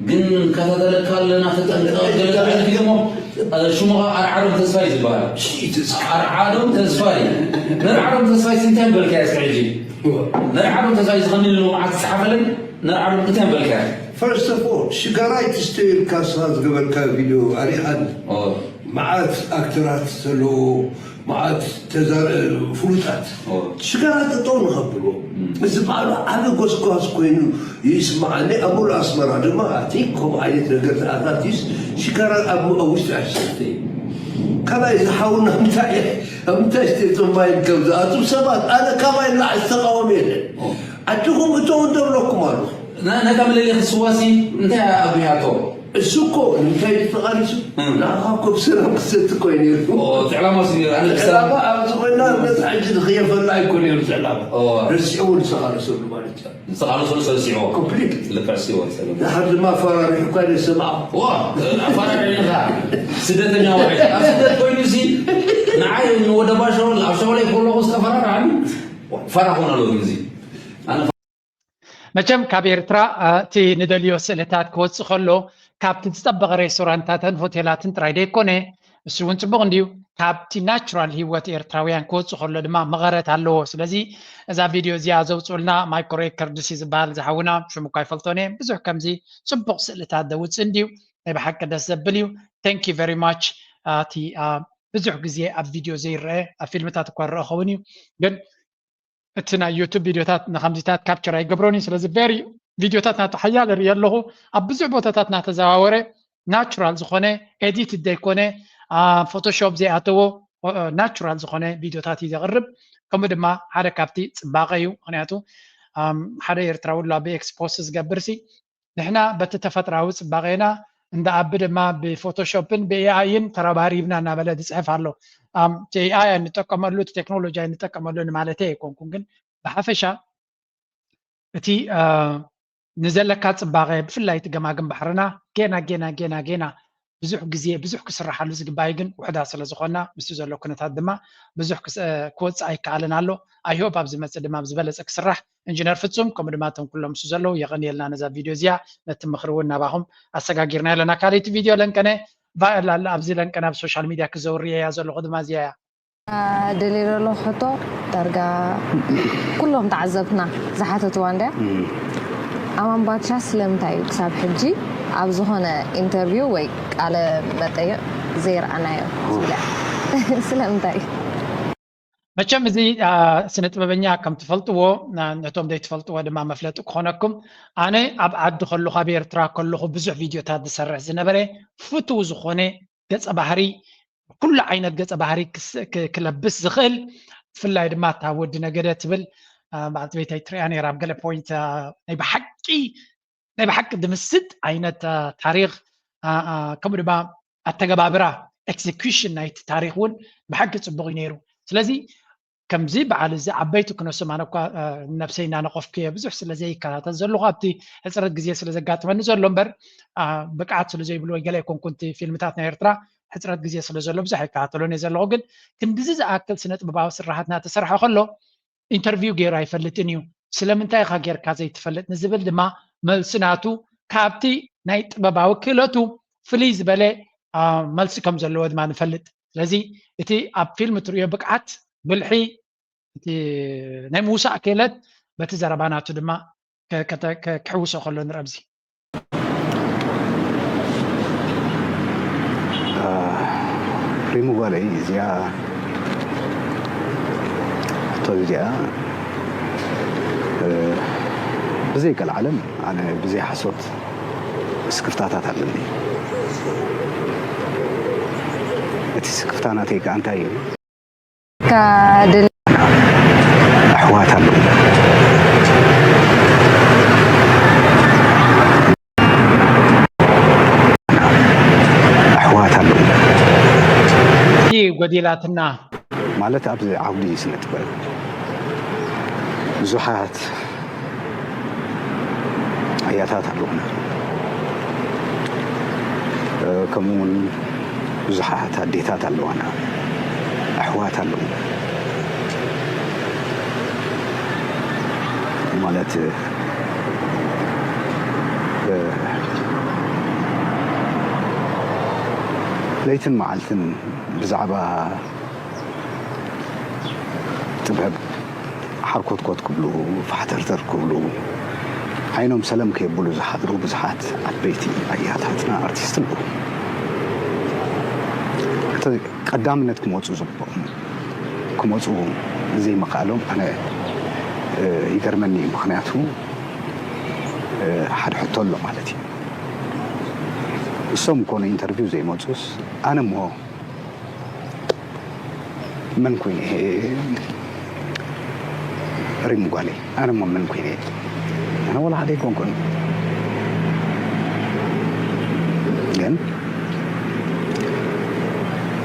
ግን ንከታተለካ ኣለና ተጠንቀቕ ገለ ትብል እሞ ሽሙኻ ኣርዓዶም ተስፋይ ዝበሃል ኣርዓዶም ተስፋይ ነርዓዶም ተስፋይ ስንታይ በልካ እስኪ ሕጂ ነርዓዶም ተስፋይ ዝኸኒ ልምዓት ዝፀሓፈለን ነርዓዶም እንታይ በልካ First of all ሽጋራ ኣይትስተዩ ኢልካ ንስኻ ዝገበርካዮ ቪድዮ ኣሪኣኒ መዓት ኣክተራት ዘለዎ መዓት ተዛረ ፍሉጣት ሽጋራ ጠጠው ንኸብልዎ እዚ በዓሉ ዓቢ ጎስጓስ ኮይኑ ይስማዓኒ ኣብ ሙሉ ኣስመራ ድማ ኣቲ ከምኡ ዓይነት ነገር ዝኣታትዩስ ሽጋራ ኣብ ኣብ ውሽጢ ኣይሰተ ካልኣይ ዝሓውና ምንታይ ኣብ ምንታይ ስቴት ኦፍ ማይንድ ከም ዝኣቱ ሰባት ኣነ ካባይ ላዕሊ ተቃወም የለን ኣጆኹም እቶ እንደብለኩም ኣለኹ። ነታ ምልልይ ክትስዋሲ እንታይ ኣብያቶ? እሱ እኮ ንምንታይ እዩ ተቓሊሱ? ንኣኻ ኮብስና ክሰቲ እኮ እዩ ነይሩ። ዕላማ ሲ ዕላማ ኣብዚ ኮይና ነቲ ሕጂ ዝኽየፈላ ኣይኮ ነይሩ ዕላማ። ረሲዑ እውን ዝተቓለሰሉ ማለት እዩ። ዝተቓለሰሉ ሰሲዎ ኮምፕሊት ልክዕ ሲዎ ሰለ ድሓር ድማ ኣፈራሪሑ እኳ ደሰማዕ ዋ ኣፈራሪኻ ስደተኛ ውዒ ኣብ ስደት ኮይኑ ሲ ንዓይ ንወደ ባሻውል ኣብ ሻውላይ ከለኹ ዝተፈራርዓኒ ፈራ ኾን ኣለዎ እዚ ኣነ መቸም ካብ ኤርትራ እቲ ንደልዮ ስእልታት ክወፅእ ከሎ ካብቲ ዝፀበቐ ሬስቶራንታትን ሆቴላትን ጥራይ ደይኮነ እሱ እውን ፅቡቕ እንድዩ። ካብቲ ናቹራል ህይወት ኤርትራውያን ክወፅእ ከሎ ድማ መቐረት ኣለዎ። ስለዚ እዛ ቪድዮ እዚኣ ዘውፅኡልና ማይኮ ሬከርድስ እዩ ዝበሃል ዝሓውና ሽሙ እኳ ይፈልጦን እየ። ብዙሕ ከምዚ ፅቡቕ ስእልታት ደውፅእ እንድዩ። ናይ ብሓቂ ደስ ዘብል እዩ። Thank you very much። እቲ ብዙሕ ግዜ ኣብ ቪድዮ ዘይረአ ኣብ ፊልምታት እኳ ረአ ኸውን እዩ ግን እቲ ናይ ዩቱብ ቪድዮታት ንከምዚታት ካፕቸር ኣይገብሮን እዩ። ስለዚ ቨሪ ቪድዮታት ናቱ ሓያለ ርኢ ኣለኹ ኣብ ብዙሕ ቦታታት እናተዘዋወረ ናቹራል ዝኾነ ኤዲት ዘይኮነ ፎቶሾፕ ዘይኣተዎ ናቹራል ዝኾነ ቪድዮታት እዩ ዘቕርብ። ከምኡ ድማ ሓደ ካብቲ ፅባቐ እዩ። ምክንያቱ ሓደ ኤርትራዊ ሎ ብኤክስፖስ ዝገብር ሲ ንሕና በቲ ተፈጥራዊ ጽባቄና እንዳ ኣቢ ድማ ብፎቶሾፕን ብኤኣይን ተረባሪብና እናበለ ዝጽሕፍ ኣሎ። እቲ ኤኣይ ኣይንጠቀመሉ እቲ ቴክኖሎጂ ኣይንጠቀመሉ ንማለተይ ኣይኮንኩን፣ ግን ብሓፈሻ እቲ ንዘለካ ጽባቄ ብፍላይ እቲ ገማግም ባሕርና ጌና ጌና ጌና ጌና ብዙሕ ግዜ ብዙሕ ክስራሓሉ ዝግባእ ግን ውሕዳት ስለ ዝኾና ምስቲ ዘሎ ኩነታት ድማ ብዙሕ ክወፅእ ኣይከኣልን ኣሎ። I hope ኣብ ዝመፅእ ድማ ብዝበለፀ ክስራሕ ኢንጂነር ፍፁም ከምኡ ድማ እቶም ኩሎም ምስ ዘለዉ የቐንየልና ነዛ ቪድዮ እዚኣ ነቲ ምኽሪ እውን ናባኹም ኣሰጋጊርና ኣለና። ካልእቲ ቪድዮ ለንቀነ ቫይራል ኣላ ኣብዚ ለንቀነ ኣብ ሶሻል ሚድያ ክዘውር ሪኤያ ዘለኹ ድማ እዚኣ እያ። ደልየ ዘለኹ ሕቶ ዳርጋ ኩሎም ተዓዘብትና ዝሓተትዋ እንድያ ኣማን ባድሻ ስለምንታይ እዩ ክሳብ ሕጂ ኣብ ዝኾነ ኢንተርቪው ወይ ቃለ መጠይቕ ዘይረኣናዮ ዝብላ ስለምንታይ እዩ መቸም እዚ ስነ ጥበበኛ ከም ትፈልጥዎ ነቶም ዘይትፈልጥዎ ድማ መፍለጢ ክኾነኩም ኣነ ኣብ ዓዲ ከለኹ ኣብ ኤርትራ ከለኹ ብዙሕ ቪድዮታት ዝሰርሕ ዝነበረ ፍትው ዝኾነ ገፀ ባህሪ ኩሉ ዓይነት ገፀ ባህሪ ክለብስ ዝኽእል ብፍላይ ድማ እታ ወዲ ነገደ ትብል በዓልቲ ቤተይ ትሪኣ ነይራ ኣብ ገለ ፖይንት ናይ ብሓቂ ናይ ብሓቂ ድምስጥ ዓይነት ታሪክ ከምኡ ድማ ኣተገባብራ ኤክዚኪሽን ናይቲ ታሪክ እውን ብሓቂ ፅቡቅ እዩ ነይሩ። ስለዚ ከምዚ በዓል እዚ ዓበይቲ ክነሶም ኣነ እኳ ነብሰይ እናነቀፍኩ እየ ብዙሕ ስለ ዘይከታተል ዘለኹ ኣብቲ ሕፅረት ግዜ ስለ ዘጋጥመኒ ዘሎ እምበር ብቅዓት ስለ ዘይብሉ ወይ ገለ ኣይኮንኩ እቲ ፊልምታት ናይ ኤርትራ ሕፅረት ግዜ ስለ ዘሎ ብዙሕ ኣይከታተሎን እየ ዘለኹ ግን ክንድዚ ዝኣክል ስነ ጥበባዊ ስራሓት እናተሰርሐ ከሎ ኢንተርቪው ገይሩ ኣይፈልጥን እዩ። ስለምንታይ ኢኻ ጌርካ ዘይትፈልጥ ንዝብል ድማ መልሲ ናቱ ካብቲ ናይ ጥበባዊ ክእለቱ ፍልይ ዝበለ መልሲ ከም ዘለዎ ድማ ንፈልጥ። ስለዚ እቲ ኣብ ፊልም ትርእዮ ብቅዓት፣ ብልሒ፣ እቲ ናይ ምውሳእ ክእለት በቲ ዘረባ ናቱ ድማ ክሕውሶ ከሎ ንረብዚ። ሪሙ ጓለይ እዚኣ ሕቶ እዚኣ ብዘይ ቀልዓለም ኣነ ብዘይ ሓሶት ስክፍታታት ኣለኒ። እቲ ስክፍታ ናተይ ከኣ እንታይ እዩ? ካድል ኣሕዋት ኣለዉ። ኣሕዋት ኣለዉ። እቲ ጎዲላትና ማለት ኣብዚ ዓውዲ ስነ ጥበብ ብዙሓት ኣያታት ኣለዉና። ከምኡ እውን ብዙሓት ኣዴታት ኣለዋና፣ ኣሕዋት ኣለዉ ማለት ለይትን መዓልትን ብዛዕባ ጥበብ ሓርኮትኮት ክብሉ ፋሕተርተር ክብሉ ዓይኖም ሰለም ከየብሉ ዝሓድሩ ብዙሓት ዓበይቲ ኣያታትና ኣርቲስት ኣለዉ። እቲ ቀዳምነት ክመፁ ዝግብኦም ክመፁ ዘይምኽኣሎም ኣነ ይገርመኒ እዩ። ምኽንያቱ ሓደ ሕቶ ኣሎ ማለት እዩ። እሶም ኮነ ኢንተርቪው ዘይመፁስ ኣነ እሞ መን ኮይነ ሪም ጓለይ ኣነ ሞ ምን ኮይነ ኣነ ወላ ሓደ ኣይኮንኩን ግን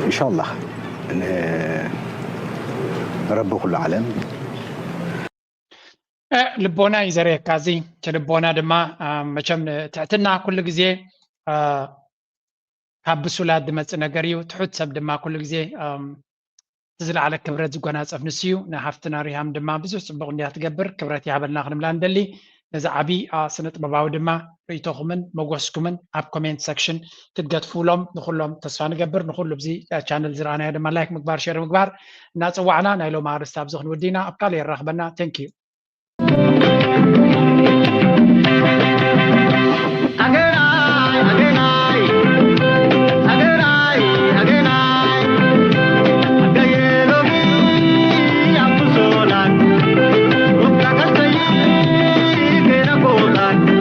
እንሻላህ ረቢ ኩሉ ዓለም ልቦና እዩ ዘርእየካ። እዚ እቲ ልቦና ድማ መቸም ትሕትና ኩሉ ግዜ ካብ ብሱላት ዝመፅእ ነገር እዩ። ትሑት ሰብ ድማ ኩሉ ግዜ እቲ ዝለዓለ ክብረት ዝጎናፀፍ ንሱ እዩ። ንሃፍትና ሪሃም ድማ ብዙሕ ፅቡቕ እንድያ ትገብር። ክብረት ይሃበልና ክንብላ ንደሊ። ነዚ ዓቢ ስነ ጥበባዊ ድማ ርእይቶኹምን መጎስኩምን ኣብ ኮሜንት ሰክሽን ክትገድፉሎም ንኹሎም ተስፋ ንገብር። ንኹሉ ብዚ ቻነል ዝረኣናዮ ድማ ላይክ ምግባር ሼር ምግባር እናፀዋዕና ናይ ሎም ኣርስቲ ኣብዚ ክንውዲና ኣብ ካልእ የራኽበና። Thank you።